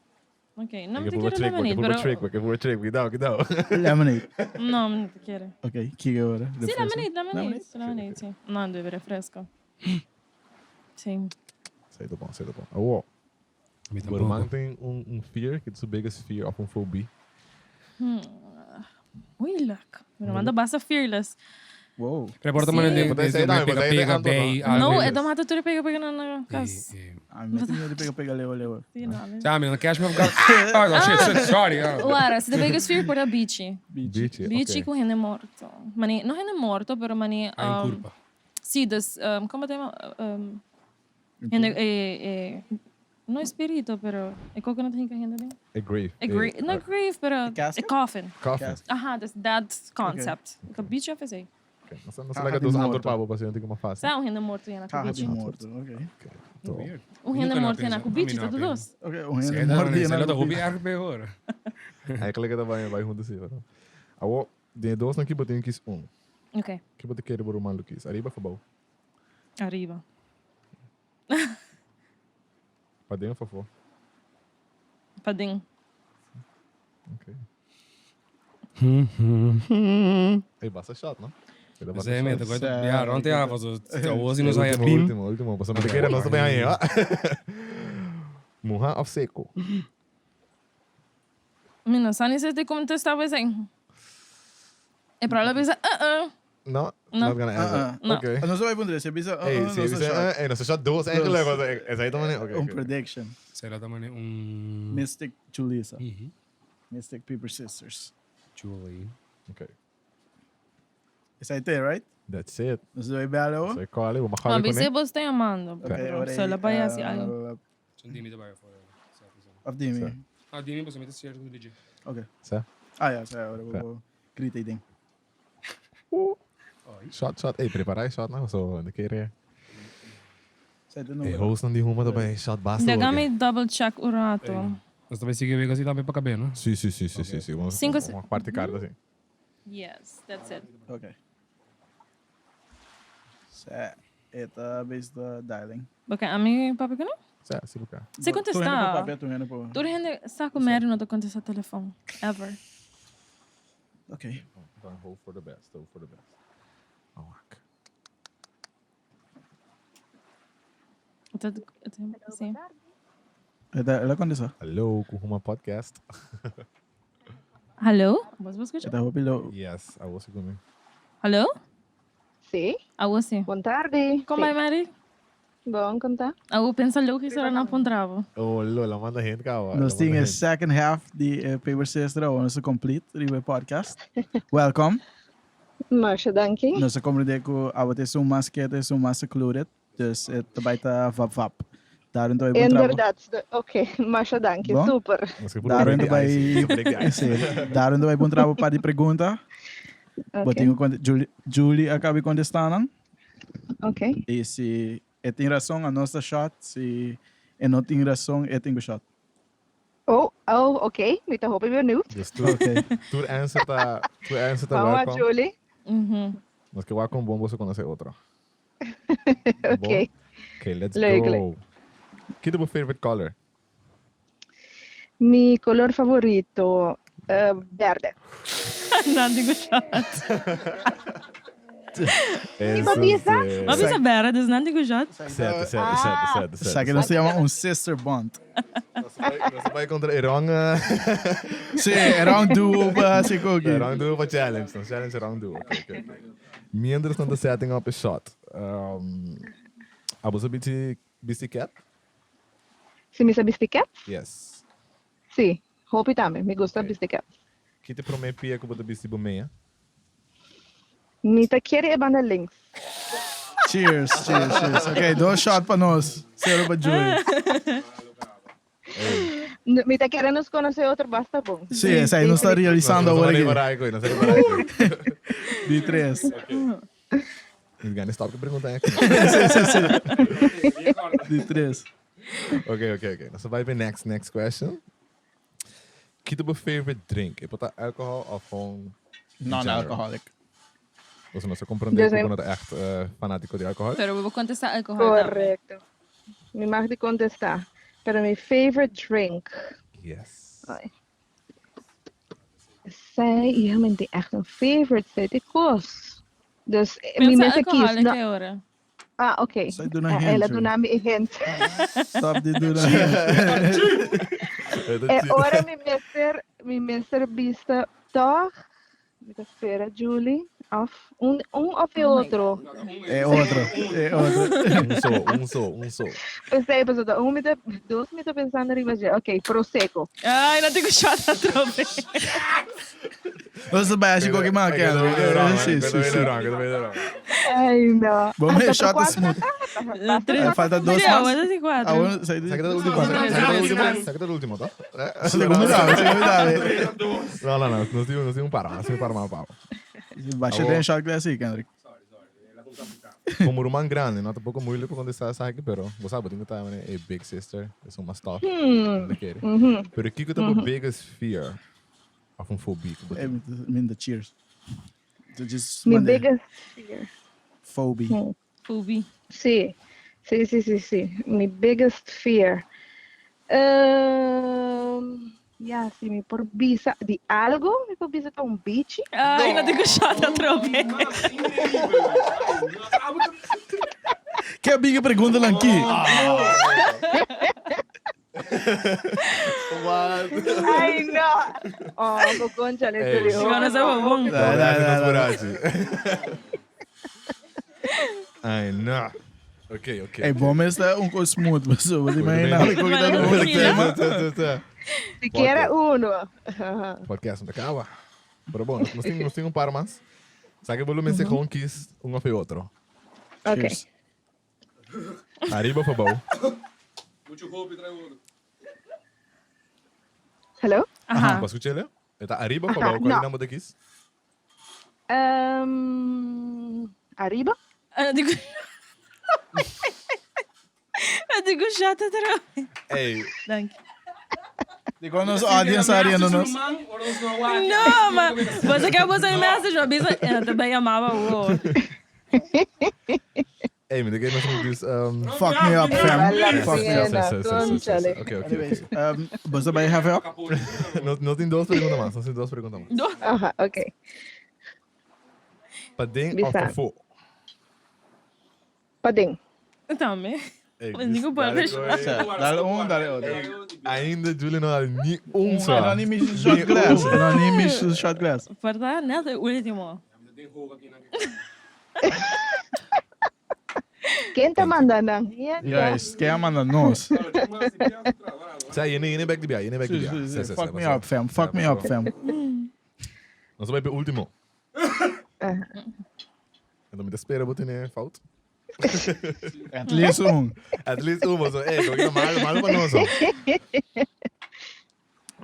Ok, no Ke mi te purba quiere trick, lemonade, ke purba pero... trick, ke purba trick, cuidao, cuidao. Lemonade. No, mi no te quiere. Ok, kiko ahora? Sí, Refresco? lemonade, lemonade, lemonade, sí. No, debe refresco. Sí. Sei ta bon, sei ta bon. Awo, Mi bo ruman tampoco. tin un, un fear, ki ta su biggest fear of un phobie? Moeilijk. Mi ruman ta basta fearless. Wow. Pero por ta manera Sí. de Pero de esei tambe, pega pero esei pega anto, no? bay No, algo. e ta mata tur pega pega na na cas. A mi mete miedo di pega pega leeuw leeuw. Sí, no, a mi. Ja, mi no catch me off guard. Ah, oh, shit, shit, sorry. ah. Ora, si the biggest fear por ta bichi. Bichi. Bichi, Bichi ok. cu hende morto. Mane, no hende morto, pero mane... Hay un um, curpa. Sí, dus, um, como te llama? Um, hende, eh, eh, no espíritu, pero e coco no ta hinca hende den? E grave. E grave, no grave, pero E casket? e coffin. Coffin. Casket. Aha, dus that concept. Okay. Bichi of esey? Ok. Nos nos Caja laga di dos morto. antwoord pa bo pa asina tin como fácil. Sa un hende morto yena cu Caja di bichi. morto, ok. To. Weird. Un hende Nunca no morto yena pensa. cu bichi, A mi no ta pensa. dos. Ok, un Sí, hende da, morto se yena lo ta cu hopi bichi. erg peor. Eigenlijk ta bai bai hunto si, pero. Awo, den e dos nan ki bo tin kies un. Ok, Ki bo ta kere bo ruman lo kies? Ariba of abou? ariba. Paden of afó? Paden. Ok. Ey, basta shot, no? Pero basta Zé, shot. me, te ja, rond ja, was het was in ons Último, bim. último, último. Pasobra mi ta kere nos ta bay haña. Muha of seco? Mi no sa ni si te contesta esei. E probably bisa, uh-uh. No, No. not gonna answer. Uh-uh. No. Okay. Ah, Nos a bay puntra, si bisa, Ey, uh, si nos bisa, a shot. eh, nos a shot dos eigenlijk. Want esei ta mane, okay, Un okay. prediction. Será también un Mystic Julissa. Mhm. Mystic Paper Sisters. Julie. Okay. Esei te, right? That's it. Nos a bay bel awo? Esei kòle, bo Ma mag bisa kòle bo sta yamando. Ok, Pero ora solo ei, pa hasi algo. Son Dimi ta bay afó. Of Dimi. Ah, Dimi, pasobra mi ta cierto cu DJ. Ok. Sa? Ah ja, sa, ora bo bo grita e ding. Shot, shot. Ey, prepara e shot nou, so de kere. Sa te E numero. host nan di huma ta bay shot basta. Daga hoor. mi double check un rato. Nos ta bay sigui wega así tambe pa cabé, no? Si, si, si, si, si, si. Vamos, Cinco vamos parti carta, si. Yes, that's it. Ok. Sa, e ta bezig ta dialing. Oké, ami papia ku no? Sa, si bo ka. Si Tur hende por kontestá. papia, tur hende por. Tur hende sa ku Mary no ta kontestá telefòn. Ever. Ok. Dan hope for the best, hope for the best. Awak. Dat, si. E ta, el a kontestá. Hallo, ku Huma Podcast. Hallo? Bos bo skucha? E ta hopi lo. Yes, awo si ku mi. Hallo? Sí, Awo si. bon tardi. Kon Sí. bai Mary? Bon, kon ta? Awo pensa logisch ora nan puntra bo. Oh, lo, la manda hende kaba. Nos tin e second half di e Paper Sister awo nos a complete riba e podcast. Welcome. Masha danki. Nos a comprende ku abo ta esun mas keto, esun mas secluded. Dus e ta bai ta vap vap. Daarom ta bai bon trabou. Inderdaad. Oké, masha danki. Bon? Super. Daarom ta bai Sí, daarom ta bai bon trabou par di pregunta. Bo Oké. tin ku Julie, Julie a kabi kontestá nan. Oké. I si e tin rason, a nos ta shot. Si E no tin rason, e tin ku shot. Oh, oh, ok. Mi ta hopi benieuwd. Dus tur, Ok. tur answer ta, tur answer ta Vamos a welcome. Julie. Nos ke wak kon bon boso konosé otro. Ok. Bon? Ok, let's Leuk, go. leuk. Ki ta bo favorite color? Mi color favorito, eh, berde. Nan digo shot. Mi pa bisa? Ma bisa berde, dus nan digo shot. Sete, sete, sete, sete, sete. Sa ke nos ta yama un sister bond. Nos ta bai kontra e wrong, eh, Sí, e wrong duo pa hasi koki. E wrong duo pa challenge. Nos challenge e wrong duo. Ok, ok, ok. Mientras nan ta setting up e shot, um, abo sa bichi bisti cat? Si mi sa bisti cat? Yes. Si, hopi tambe. Mi gusta Ok. bisti cat. Ki ta e prome pia ku bo ta bisti bo mea? Mi ta kere e banda links. Cheers, cheers, cheers. Ok, dos shot pa nos. Cero pa Julie. Mi ta kere nos conoce otro basta bon. Sí, esei nos ta realisando awor aki. Nos ta repará aki. Di tres. Mi gana stop ke pregunta aki. Sí, sí, sí. Di tres. Ok, ok, ok. Nos ta bai pa e next, next question. Ki ta bo favorite drink? E por ta alcohol of gewoon Non-alcoholic. Boso no sa comprende Dus cu mi- bo no ta echt eh, fanatico di alcohol? Pero bo contesta alcohol tambe. Correcto. Mi mag di contesta. Pero mi favorite drink. Yes. Ai. Zij, ja, mijn die echt een favorite zit ik kos. Dus eh, mi Pensa mester kies. alcoholic No, e ora. ah, oké. Zij doen een Eh, hint, Ela joh. duna mi een hint. Stop di duna hint. E ora mi mester, mi mester bista toch. Mi ta spera Julie. Of un, un of e Oh my otro. E otro, e otro. Un so, un so, un so. Pensei, pasobra un mi ta, dos mi ta pensando riba dje. Ok, Prosecco. Ay, no tengo shot atrobe. Nos ta bai haci koki mas, Kendrick. Sí, sí, sí. Ay, no. Bo me Hasta shot cuatro smooth. ta? Tres. Eh, falta dos Sí, mas. ahora sí cuatro. Awor, sa Saca el último, No, no, saca el no, último, no. saca el último, ¿no? Segundo dame, segundo dame. No, no, no, nos dimos, nos dimos un paro, nos dimos un paro más pavo. Basha den shot glass sí, Kendrick. Como ruman grande, no tampoco muy lipo contestar esa aquí, pero vos sabes, tengo también a big sister, es un más tough, Hmm. no quiere. Mhm. Pero kiko ta bo biggest fear of un fobia ku bo Eh, tin? minda cheers. So just Mi mande biggest fear. phobia. Phobia. Sí, sí, sí, sí, sí. Mi biggest fear. Ehm, ja, si mi por bisa di algo, mi por bisa ta un bichi. Ay, no tengo shot atrobe. Ke big pregunta lan ki? Ay, no. Oh, bo conchale, Ey. serio. Gonna sa bobon. Dale, dale, Nos dale. burachi. Ay, no. Ok, ok. Ey, bom esta un ko smooth, so bo imagina Bueno. ko kita no Bueno. tema. Siquiera uno. Ajá. Podcast no acaba. Pero bueno, nos tin, nos tin un par más. Sabe volumen se gewoon kies un of otro. Ok. Cheers. Arriba of abou? Mucho hopi trae otro. Hello? Aha. Vas escuchar? Está arriba of Ajá, abou? ¿Cuál no. es el nombre de kies? Arriba? Ah, digo... Ah, digo shot atrobe. Ey, Dank. Di cuando nos audience ariendo nos. No, ma você quer você message, ma bisa, eu também amava o. ey, me que nos dus Fuck me up, fam. Vale Fuck me up. pena, Sí, sí, sí, sí, sí, sí. cónchale. Ok, ok, Anyways, ok. bo ta bai have up? No, no tin dos pregunta mas, no tin dos pregunta mas. Ajá, ok. Paden of Bisa. pafó? Paden. Tambe. Ey, Mas ninguém pode dale, fechar. gooi. Dale un, dale otro. Ainda Julie no dá ni un só. No ni mi shot glass. No ni mi shot glass. Verdad? Net o último. Ken ta manda nan? Yeah, Guys, ke a manda nos? Sa, yene, yene back di bia, yene back di Sí, bia. sí, Sí, sí. sí, Fuck sí, me sí. up, fam. Fuck me up, fam. Nos ta bai pe ultimo. Ajá. Anto mi ta spera bo tene fout. At least un. At least un, so, eh, koki malo, malo pa nos.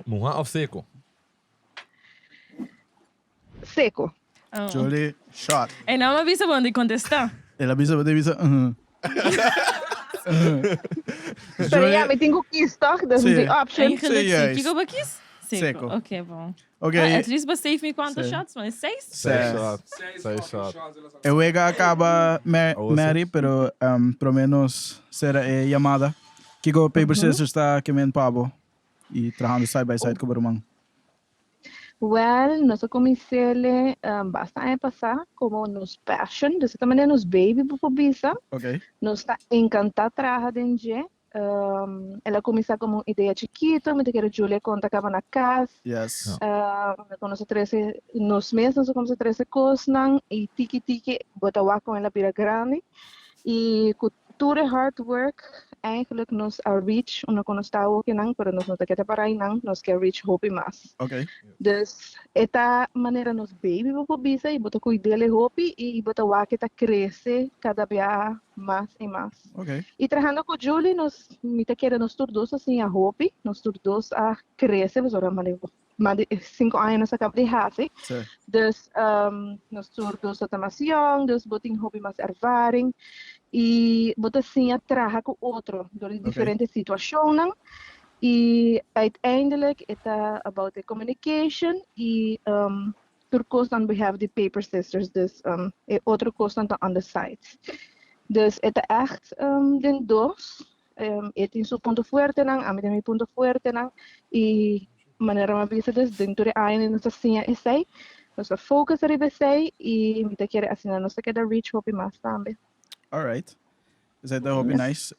Muha of seco? Seco. Oh. Julie, shot. E não me avisa onde contestar. El a bisa, bo te bisa. Pero ja, mi tin ku kies toch? Dus Sí. mi option. Eigenlijk Sí, sí. juist. Kiko bo kies? Seco. Seco. Oké, bon. Ok, Ah, at least bo save mi cuanto Sí. shots, man. Seis? Seis Sí. shots. Seis shots. E wega a caba Oh, Mary, pero prome nos cera e yamada. Kiko Paper Sisters ta kemen pa bo y trahando side by side cu bo ruman? Wel, nos a cuminsele basta aña pasa como nos passion, dus e ta manera nos baby bo por bisa. Nos ta encanta traha den dje. El a cuminsa como un idea chikito, mi ta kere Julia conta caba na cas. Con nos a trece, nos mes nos a cuminsa trece cosnan y tiki tiki bo ta wak con el a bira grandi. Y cu tur e hard work eigenlijk nos a reach unda cu nos ta awokinan, pero nos no ta keda para einan, nos ke reach hopi mas. Dus e ta manera nos baby bo por bisa y bo ta cuid'el hopi y bo ta wak e ta crece cada bia mas y mas. Y trahando cu Julie nos, mi ta kere nos tur dos a siña hopi, nos tur dos a crece, pasobra manera mas di 5 aña nos a caba di haci. Dus nos tur dos ta mas young, dus bo tin hopi mas ervaring y bo ta siña traha cu otro door di diferente situacionnan. Y uiteindelijk e ta about the communication y tur cosnan we have di Paper Sisters, dus e otro cosnan ta on the side. Dus e ta echt den dos. E tin su punto fuertenan, ami tin mi punto fuertenan y manera mi a bisa dus den tur e añanan nos ta siña esey, nos ta focus riba esey y mi ta kere asina nos ta keda reach hopi mas tambe. Alright. Esey ta hopi nice.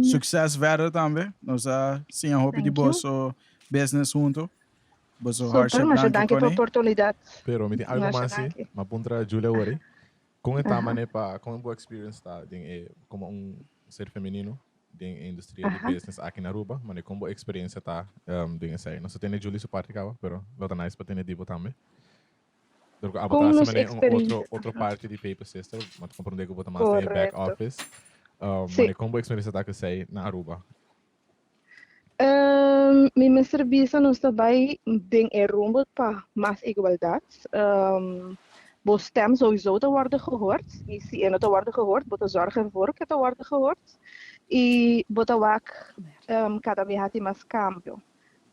Succes verder tambe. Nos a siña hopi di boso business hunto. Boso Super, hardship masha nan danki ke pa pone. oportunidad. Pero mi tin algo Masha mas si. danki. Mi a puntra Julia wori. Kon e ta mane pa, kon bo experience ta den e, komo un ser femenino den e industria di business aki na Aruba? Mane kon bo experiencia ta den esei? Nos a tene Julie su parti kaba, pero lo ta nice pa tene di bo tambe. Dor ku abo Kon ta nos hasi mane un otro, experiencia, otro aha. parti di Paper Sister, ma ta komprende ku bo ta mas den e back Correcto. office. Sí. Mane kon bo experiencia ta ku esei na Aruba? Mi mester bisa nos ta bai den e rumbo pa mas igualdad. Bo stem sowieso ta wordo gehoord y si e no ta wordo gehoord bo ta zorg ervoor cu e ta wordo gehoord y bo ta wak cada biaha tin mas cambio.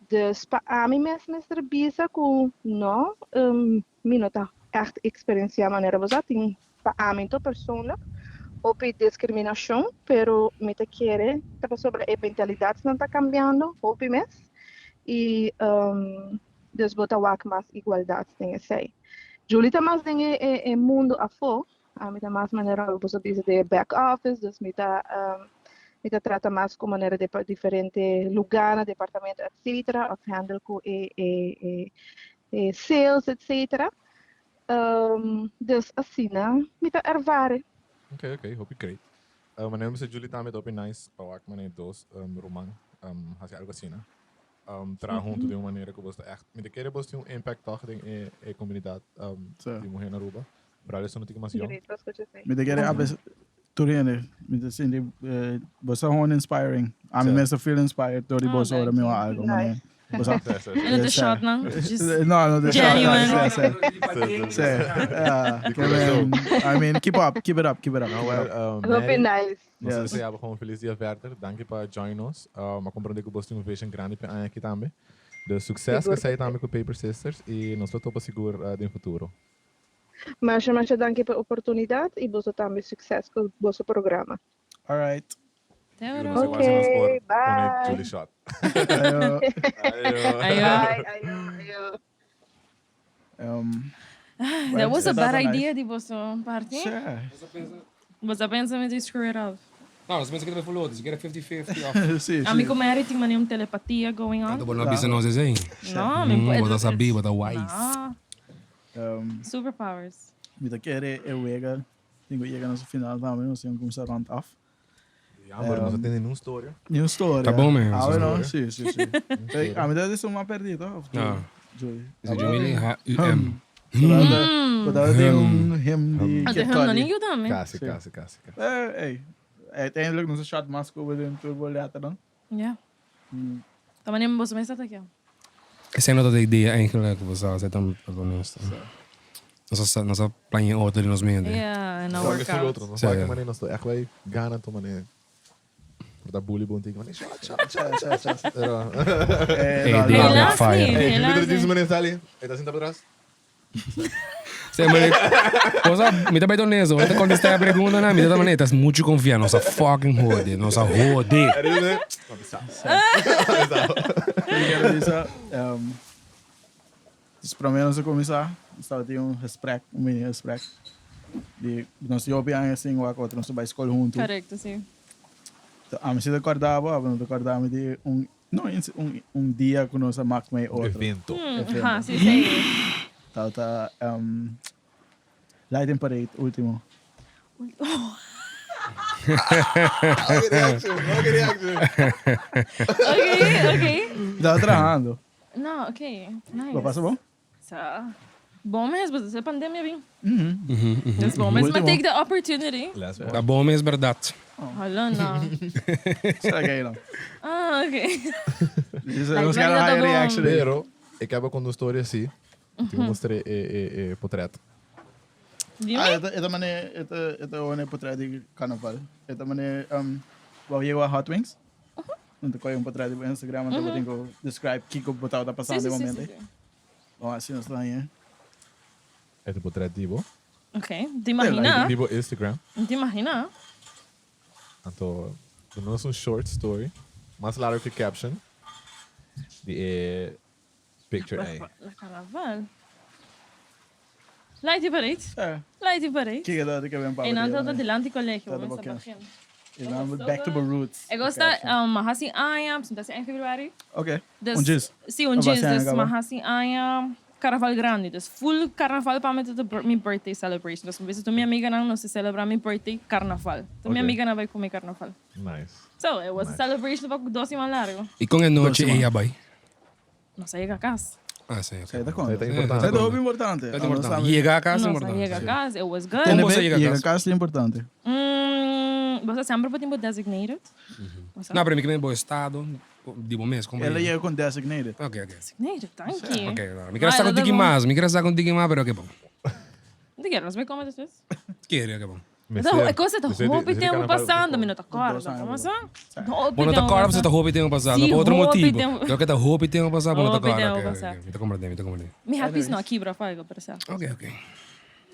Dus pa ami mes mester bisa cu no, mi no ta echt experiencia manera bo sa tin Pa ami to persoonlijk hopi discriminacion, pero mi ta kere ta pasobra e mentalidadnan ta cambiando hopi mes y dus bo ta wak mas igualdad den esey. Julie ta mas den e mundo afo, ami ta mas manera bo sa bisa den e back office, dus mi ta mi ta trata mas cu manera di diferente lugarnan, departamento etcetera, of handle cu e sales etcetera. Dus asina mi ta ervare. Ok, ok, hopi great. Manera mi bisa Julie tambe ta hopi nice pa wak manera dos ruman hasi algo asina. Traha hunto den un manera ku bos ta echt, mi ta kere bos tin un impact tòg den e e komunidat di muher na Aruba. Vooral esun no tin mas yòn. Great pa skucha esei. Mi ta kere apes tur hende, mi ta sinti bos ta gewoon inspiring. Ami mes ta feel inspired dor di bos ora mi wak algo manera. Nice. Bos a Sí, sí, sí. En de shot nan. Just No, no de shot. Genuine. Sí, sí. Sí. Ja, Di ke men, I mean, keep up, keep it up, keep it up. No, well, Hopi Mary, nice. nos Yes. desea bo gewoon feliz dia verder. Danki pa join nos. A comprende ku bos tin un vision grandi pa e aña aki tambe. Dus succes Sigur ku esei que sí. tambe ku Paper Sisters y nos lo topa sigur den futuro. Masha masha danki pa e oportunidad y boso tambe succes cu boso programa. All right. Te Sigur oro. nos igual si nos por Ok, pone bye. Julie shot. Ayo. Ayo. Ayo. Bye, ayo, ayo. That was a Well, bad nice. idea di boso parti. Sure. Boso a pensa mi di screw it up. No, nos pensa cu ta bay for otro. Si kier 50-50 of... Sí, Ami sí. cu Mary tin mane un telepatia going on. Tanto bo no a bisa nos esey. No, mi Mm, bo ta sabi, bo ta wise. No. Superpowers. Mi ta kere e wega tin cu yega na su final tambe, nos tin cu cuminsa rond af. Ja, maar nos no tin ningun storia. Ni un storia. Ta bon, man. Ah, bueno, Storia. sí, sí, sí. Ey, a mi ta di suma perdi, toch? Of No. Joey? Is het Jumili? H-U-M. Bo tin un him di Ah, Kid de him no Cudi. ni yuda mi. Casi, casi, casi. casi. Eh, ey, uiteindelijk nos a shot mas cu den turbo letter dan. Ja. Ta manera boso mes ta kia. Esei no ta de idea eigenlijk, bo sa, esei ta honesto. Nos a, nos a plania otro di nos mente. Ja, en no Só que work sul out. otro, nos Sí. wak manera nos ta echt wij gana to manera. por ta bully bon tiki, mane shot, shot, shot, shot, shot. Pero, Ey, no, die no. Helaas fire. niet, Hey, helaas Julie niet. dice mane sali, e ta sinta patras. Sí, maar cosa, mi ta bij honesto, mi ta contestar a pregunta na, mi ta manera, tas mucho confia, nos a fucking jode, nos a jode. E dice, no bisa. Ik quiero bisa, dus promé nos a kuminsá, nos tabata tin un gesprek, un mini gesprek. Di nos tin hopi aña sin wak otro, nos ta bai skol huntu. Correcto, sí. Ami si ta kòrda bo, abo no ta kòrda mi di un, no un, un dia ku nos a mak mei otro. Evento. Evento. Ha, sí, sí. Tabata Lighting Parade, último. Ok reaction, ok reaction. Ok, ok. Mi tabata trahando. No, ok. Nice. Bo pasa bon? Sa. Bon mes, pues e pandemia bin. Dus bon mes, maar take the opportunity. Last one. Ta bon mes berdad. Hallo no. Será que no? Ah, ok. Dice, nos quero high reaction. Pero, ik heb ook een story así. Te mostré e, e, e portret. Dime. Ah, esta, esta mane, esta, esta one portret di carnaval. Esta mane, wou yego a Hot Wings. Não te coge un portret di Instagram, anto bo tin ku describe kiko bo tabata Sí, pasando sí, e sí, momento. sí, sí. Bon, así nos ta ahí. Este portret di bo. Ok, te imagina. Di bo Instagram. Te imagina. Anto, nos un short story. Mas largo que caption. Di e picture ei. La carnaval. Light die parade. Eh, Light die parade. kiko ta di ke ben pa. En dan tot adelante colegio. Dat Mensen ook, ja. begin. En dan back to the roots. Ik was daar, hasi aña, dat is 1 februari. Oké. Dus, Un djis. Sí, un Of djis. was jij Dus aan maar het hasi aña carnaval grande. Dus full carnaval pa mi ta mi birthday celebration. Dus mi tu mi amiga nan nos celebra mi birthday carnaval. Tu mi Ok. amiga nan bai cu mi carnaval. Nice. So, it was a Nice. celebration pa 2 siman largo. Y con e nochi 2 siman. ey a bai? Nos a yega cas. Ah, sí, ok. Esey ta conta. Esey ta importante. Esey ta hopi importante. Esey ta importante. Yega a cas Nos a importante. yega cas, it was good. Con bo a yega Yega cas? cas ta importante. Bo sa semper bo tin bo designated. Bo sa- No, pero mi kier bo estado di bo mes. Como El a yega con designated. Ok, ok. Designated, thank you. Ok, no. Mi kier sa con tiki mas, mi kier sa con tiki mas, pero ok, bon. Di kier nos bai come despues? Kier, ok, bon. Então, e cosa ta hopi tempo pasando, mi no ta Dos corda. años, Como bro. sa? Hopi Bo no ta tempo corda, pasobra ta pasando. hopi tempo pasado. Sí, No pa otro hopi motibo. tempo. Yo ke ta hopi tempo pasado, bo no ta Hopi corda. tempo Ok, ok, pasado. ok. Mi ta comprende, mi ta comprende. Mi happy no kibra of algo, pero sa. Ok, ok.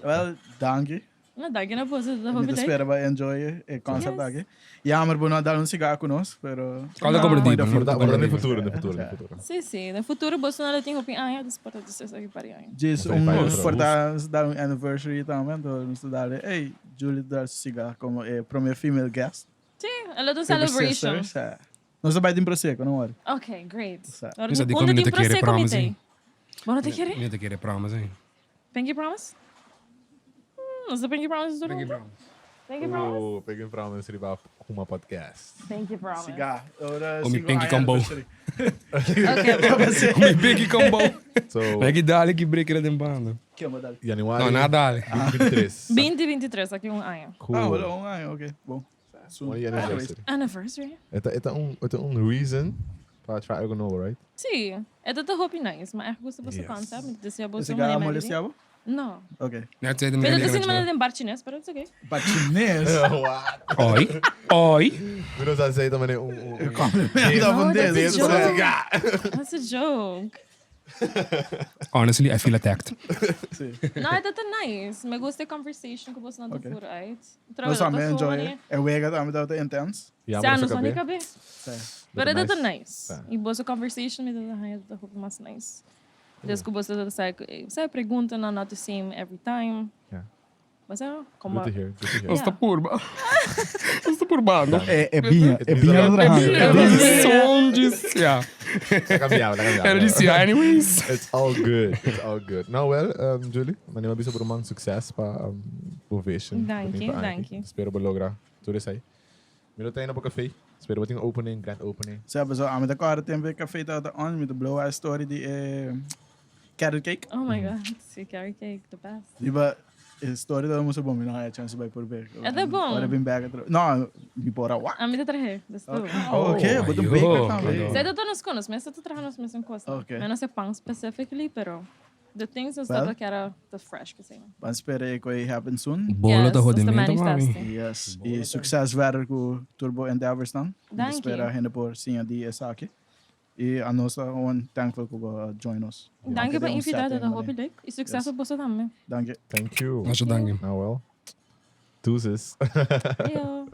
Wel, danki. No, danki na boso, ta Mi hopi ta leuk. spera bo enjoy e concept Yes. aki. Jammer bo no a dal un sigar cu nos, pero... Cual ta comprendí? Point of view. Por den futuro, den futuro, den futuro. Sí, sí, den futuro boso no lo tin hopi aña, dus por ta dus aki par di aña. Djis Nos un ta fai por ta dal un anniversary tambe, anto nos ta dal ey, Julie ta dal su sigar como e prome female guest. Sí, a little Paper celebration. Sisters, ja. Nos ta bay tin prosecco, no worry. Ok, great. Sa. Ora Misa tin di unda con mi tin no ta kere prosecco mi promise, tei. eh. Bo no ta kere? Mi no ta kere promise, eh. Pinky promise? Nos ta pinky promise tur Pinky hunto? promise. Pinky promise? Oh, Pinky promise riba Huma Podcast. Pinky promise. Siga. Ora O mi sigo pinky aña combo. anniversary. Ok, O mi pinky combo. So, Like dale ki break era den banda. Ke mo dal? januari No, nada dale. 2023. 2023, aki un aña. Cool. Ah, hola, un aña, ok. Bon. Soon. One year anniversary. Anniversary? E ta un, e ta un reason pa try algo nobo, right? Sí, e ta hopi nice, ma echt gusta boso Yes. concept, mi ta desea boso Ese mane ga mane. molestia bo? No. Ok. Net zei de Pero meneer ta sin die mane den bar chines, pero it's okay. Bar chines? What? Oi. Oi. Mi no sa esey ta mane un un Compliment of No, un that's a des. joke. That's a joke. Honestly, I feel attacked. Sí. No, e ta nice. Mi gusta e conversation cu boso nan ta Ok. voer uit. Nos tambe enjoy. E wega tambe tabata intense. Ja, Ja, maar nos dat no is cabe. Sí. Pero e ta nice. Sí. Y boso conversation mi ta haya ta hopi mas nice. Dus cu boso ta sa sa pregunta nan not the same every time. Yeah. Basta como Good to hear. Good to hear. Nos ta purba. Nos ta purbando. E, e biña, e It biña means a lot. trahando. E biña son djis. Ja. La cambiaba, la cambiaba. Era disi, anyways. It's all good. It's all good. Nou, well, Julie, mi a bisa bo ruman succes pa bo vision. Dank je, dank je. Spero bo logra tur esey. Mi lo ta na bo café. Spero bo tin opening, grand opening. Sa, so, ami ta corda tempo e café tabata on, mi ta blow a story di e carrot cake. Oh my god, si carrot cake, the best. Riba e story tabata mucho bon, mi no haya chance bai por bek. E ta bon. Ora bin bek atro. No, mi por a wak. Ami ta trahe, dus tur. Oh, ok, Oh, bo ta ayo, baker tambe. ayo. Zij dat nos conos, meestal te traha nos mes un cos. Ok. Menos e pan specifically, pero. The things nos Well. tata kier ta fresh cu esey. Ban spera e cu happen soon. Bolo ta Yes, jodimento, nos ta mami. manifesting. Yes. Y succes verder cu tur bo endeavors nan. Dank je. Spera hende por siña di esaki. Y anos ta gewoon thankful cu bo a join nos. Dank je pa Aunke den un invita, setting tata hopi manera. leuk. Y succes Yes. op boso tambe. Dank je. Thank you. Masha danki. Nou wel. Deuces. Ayo.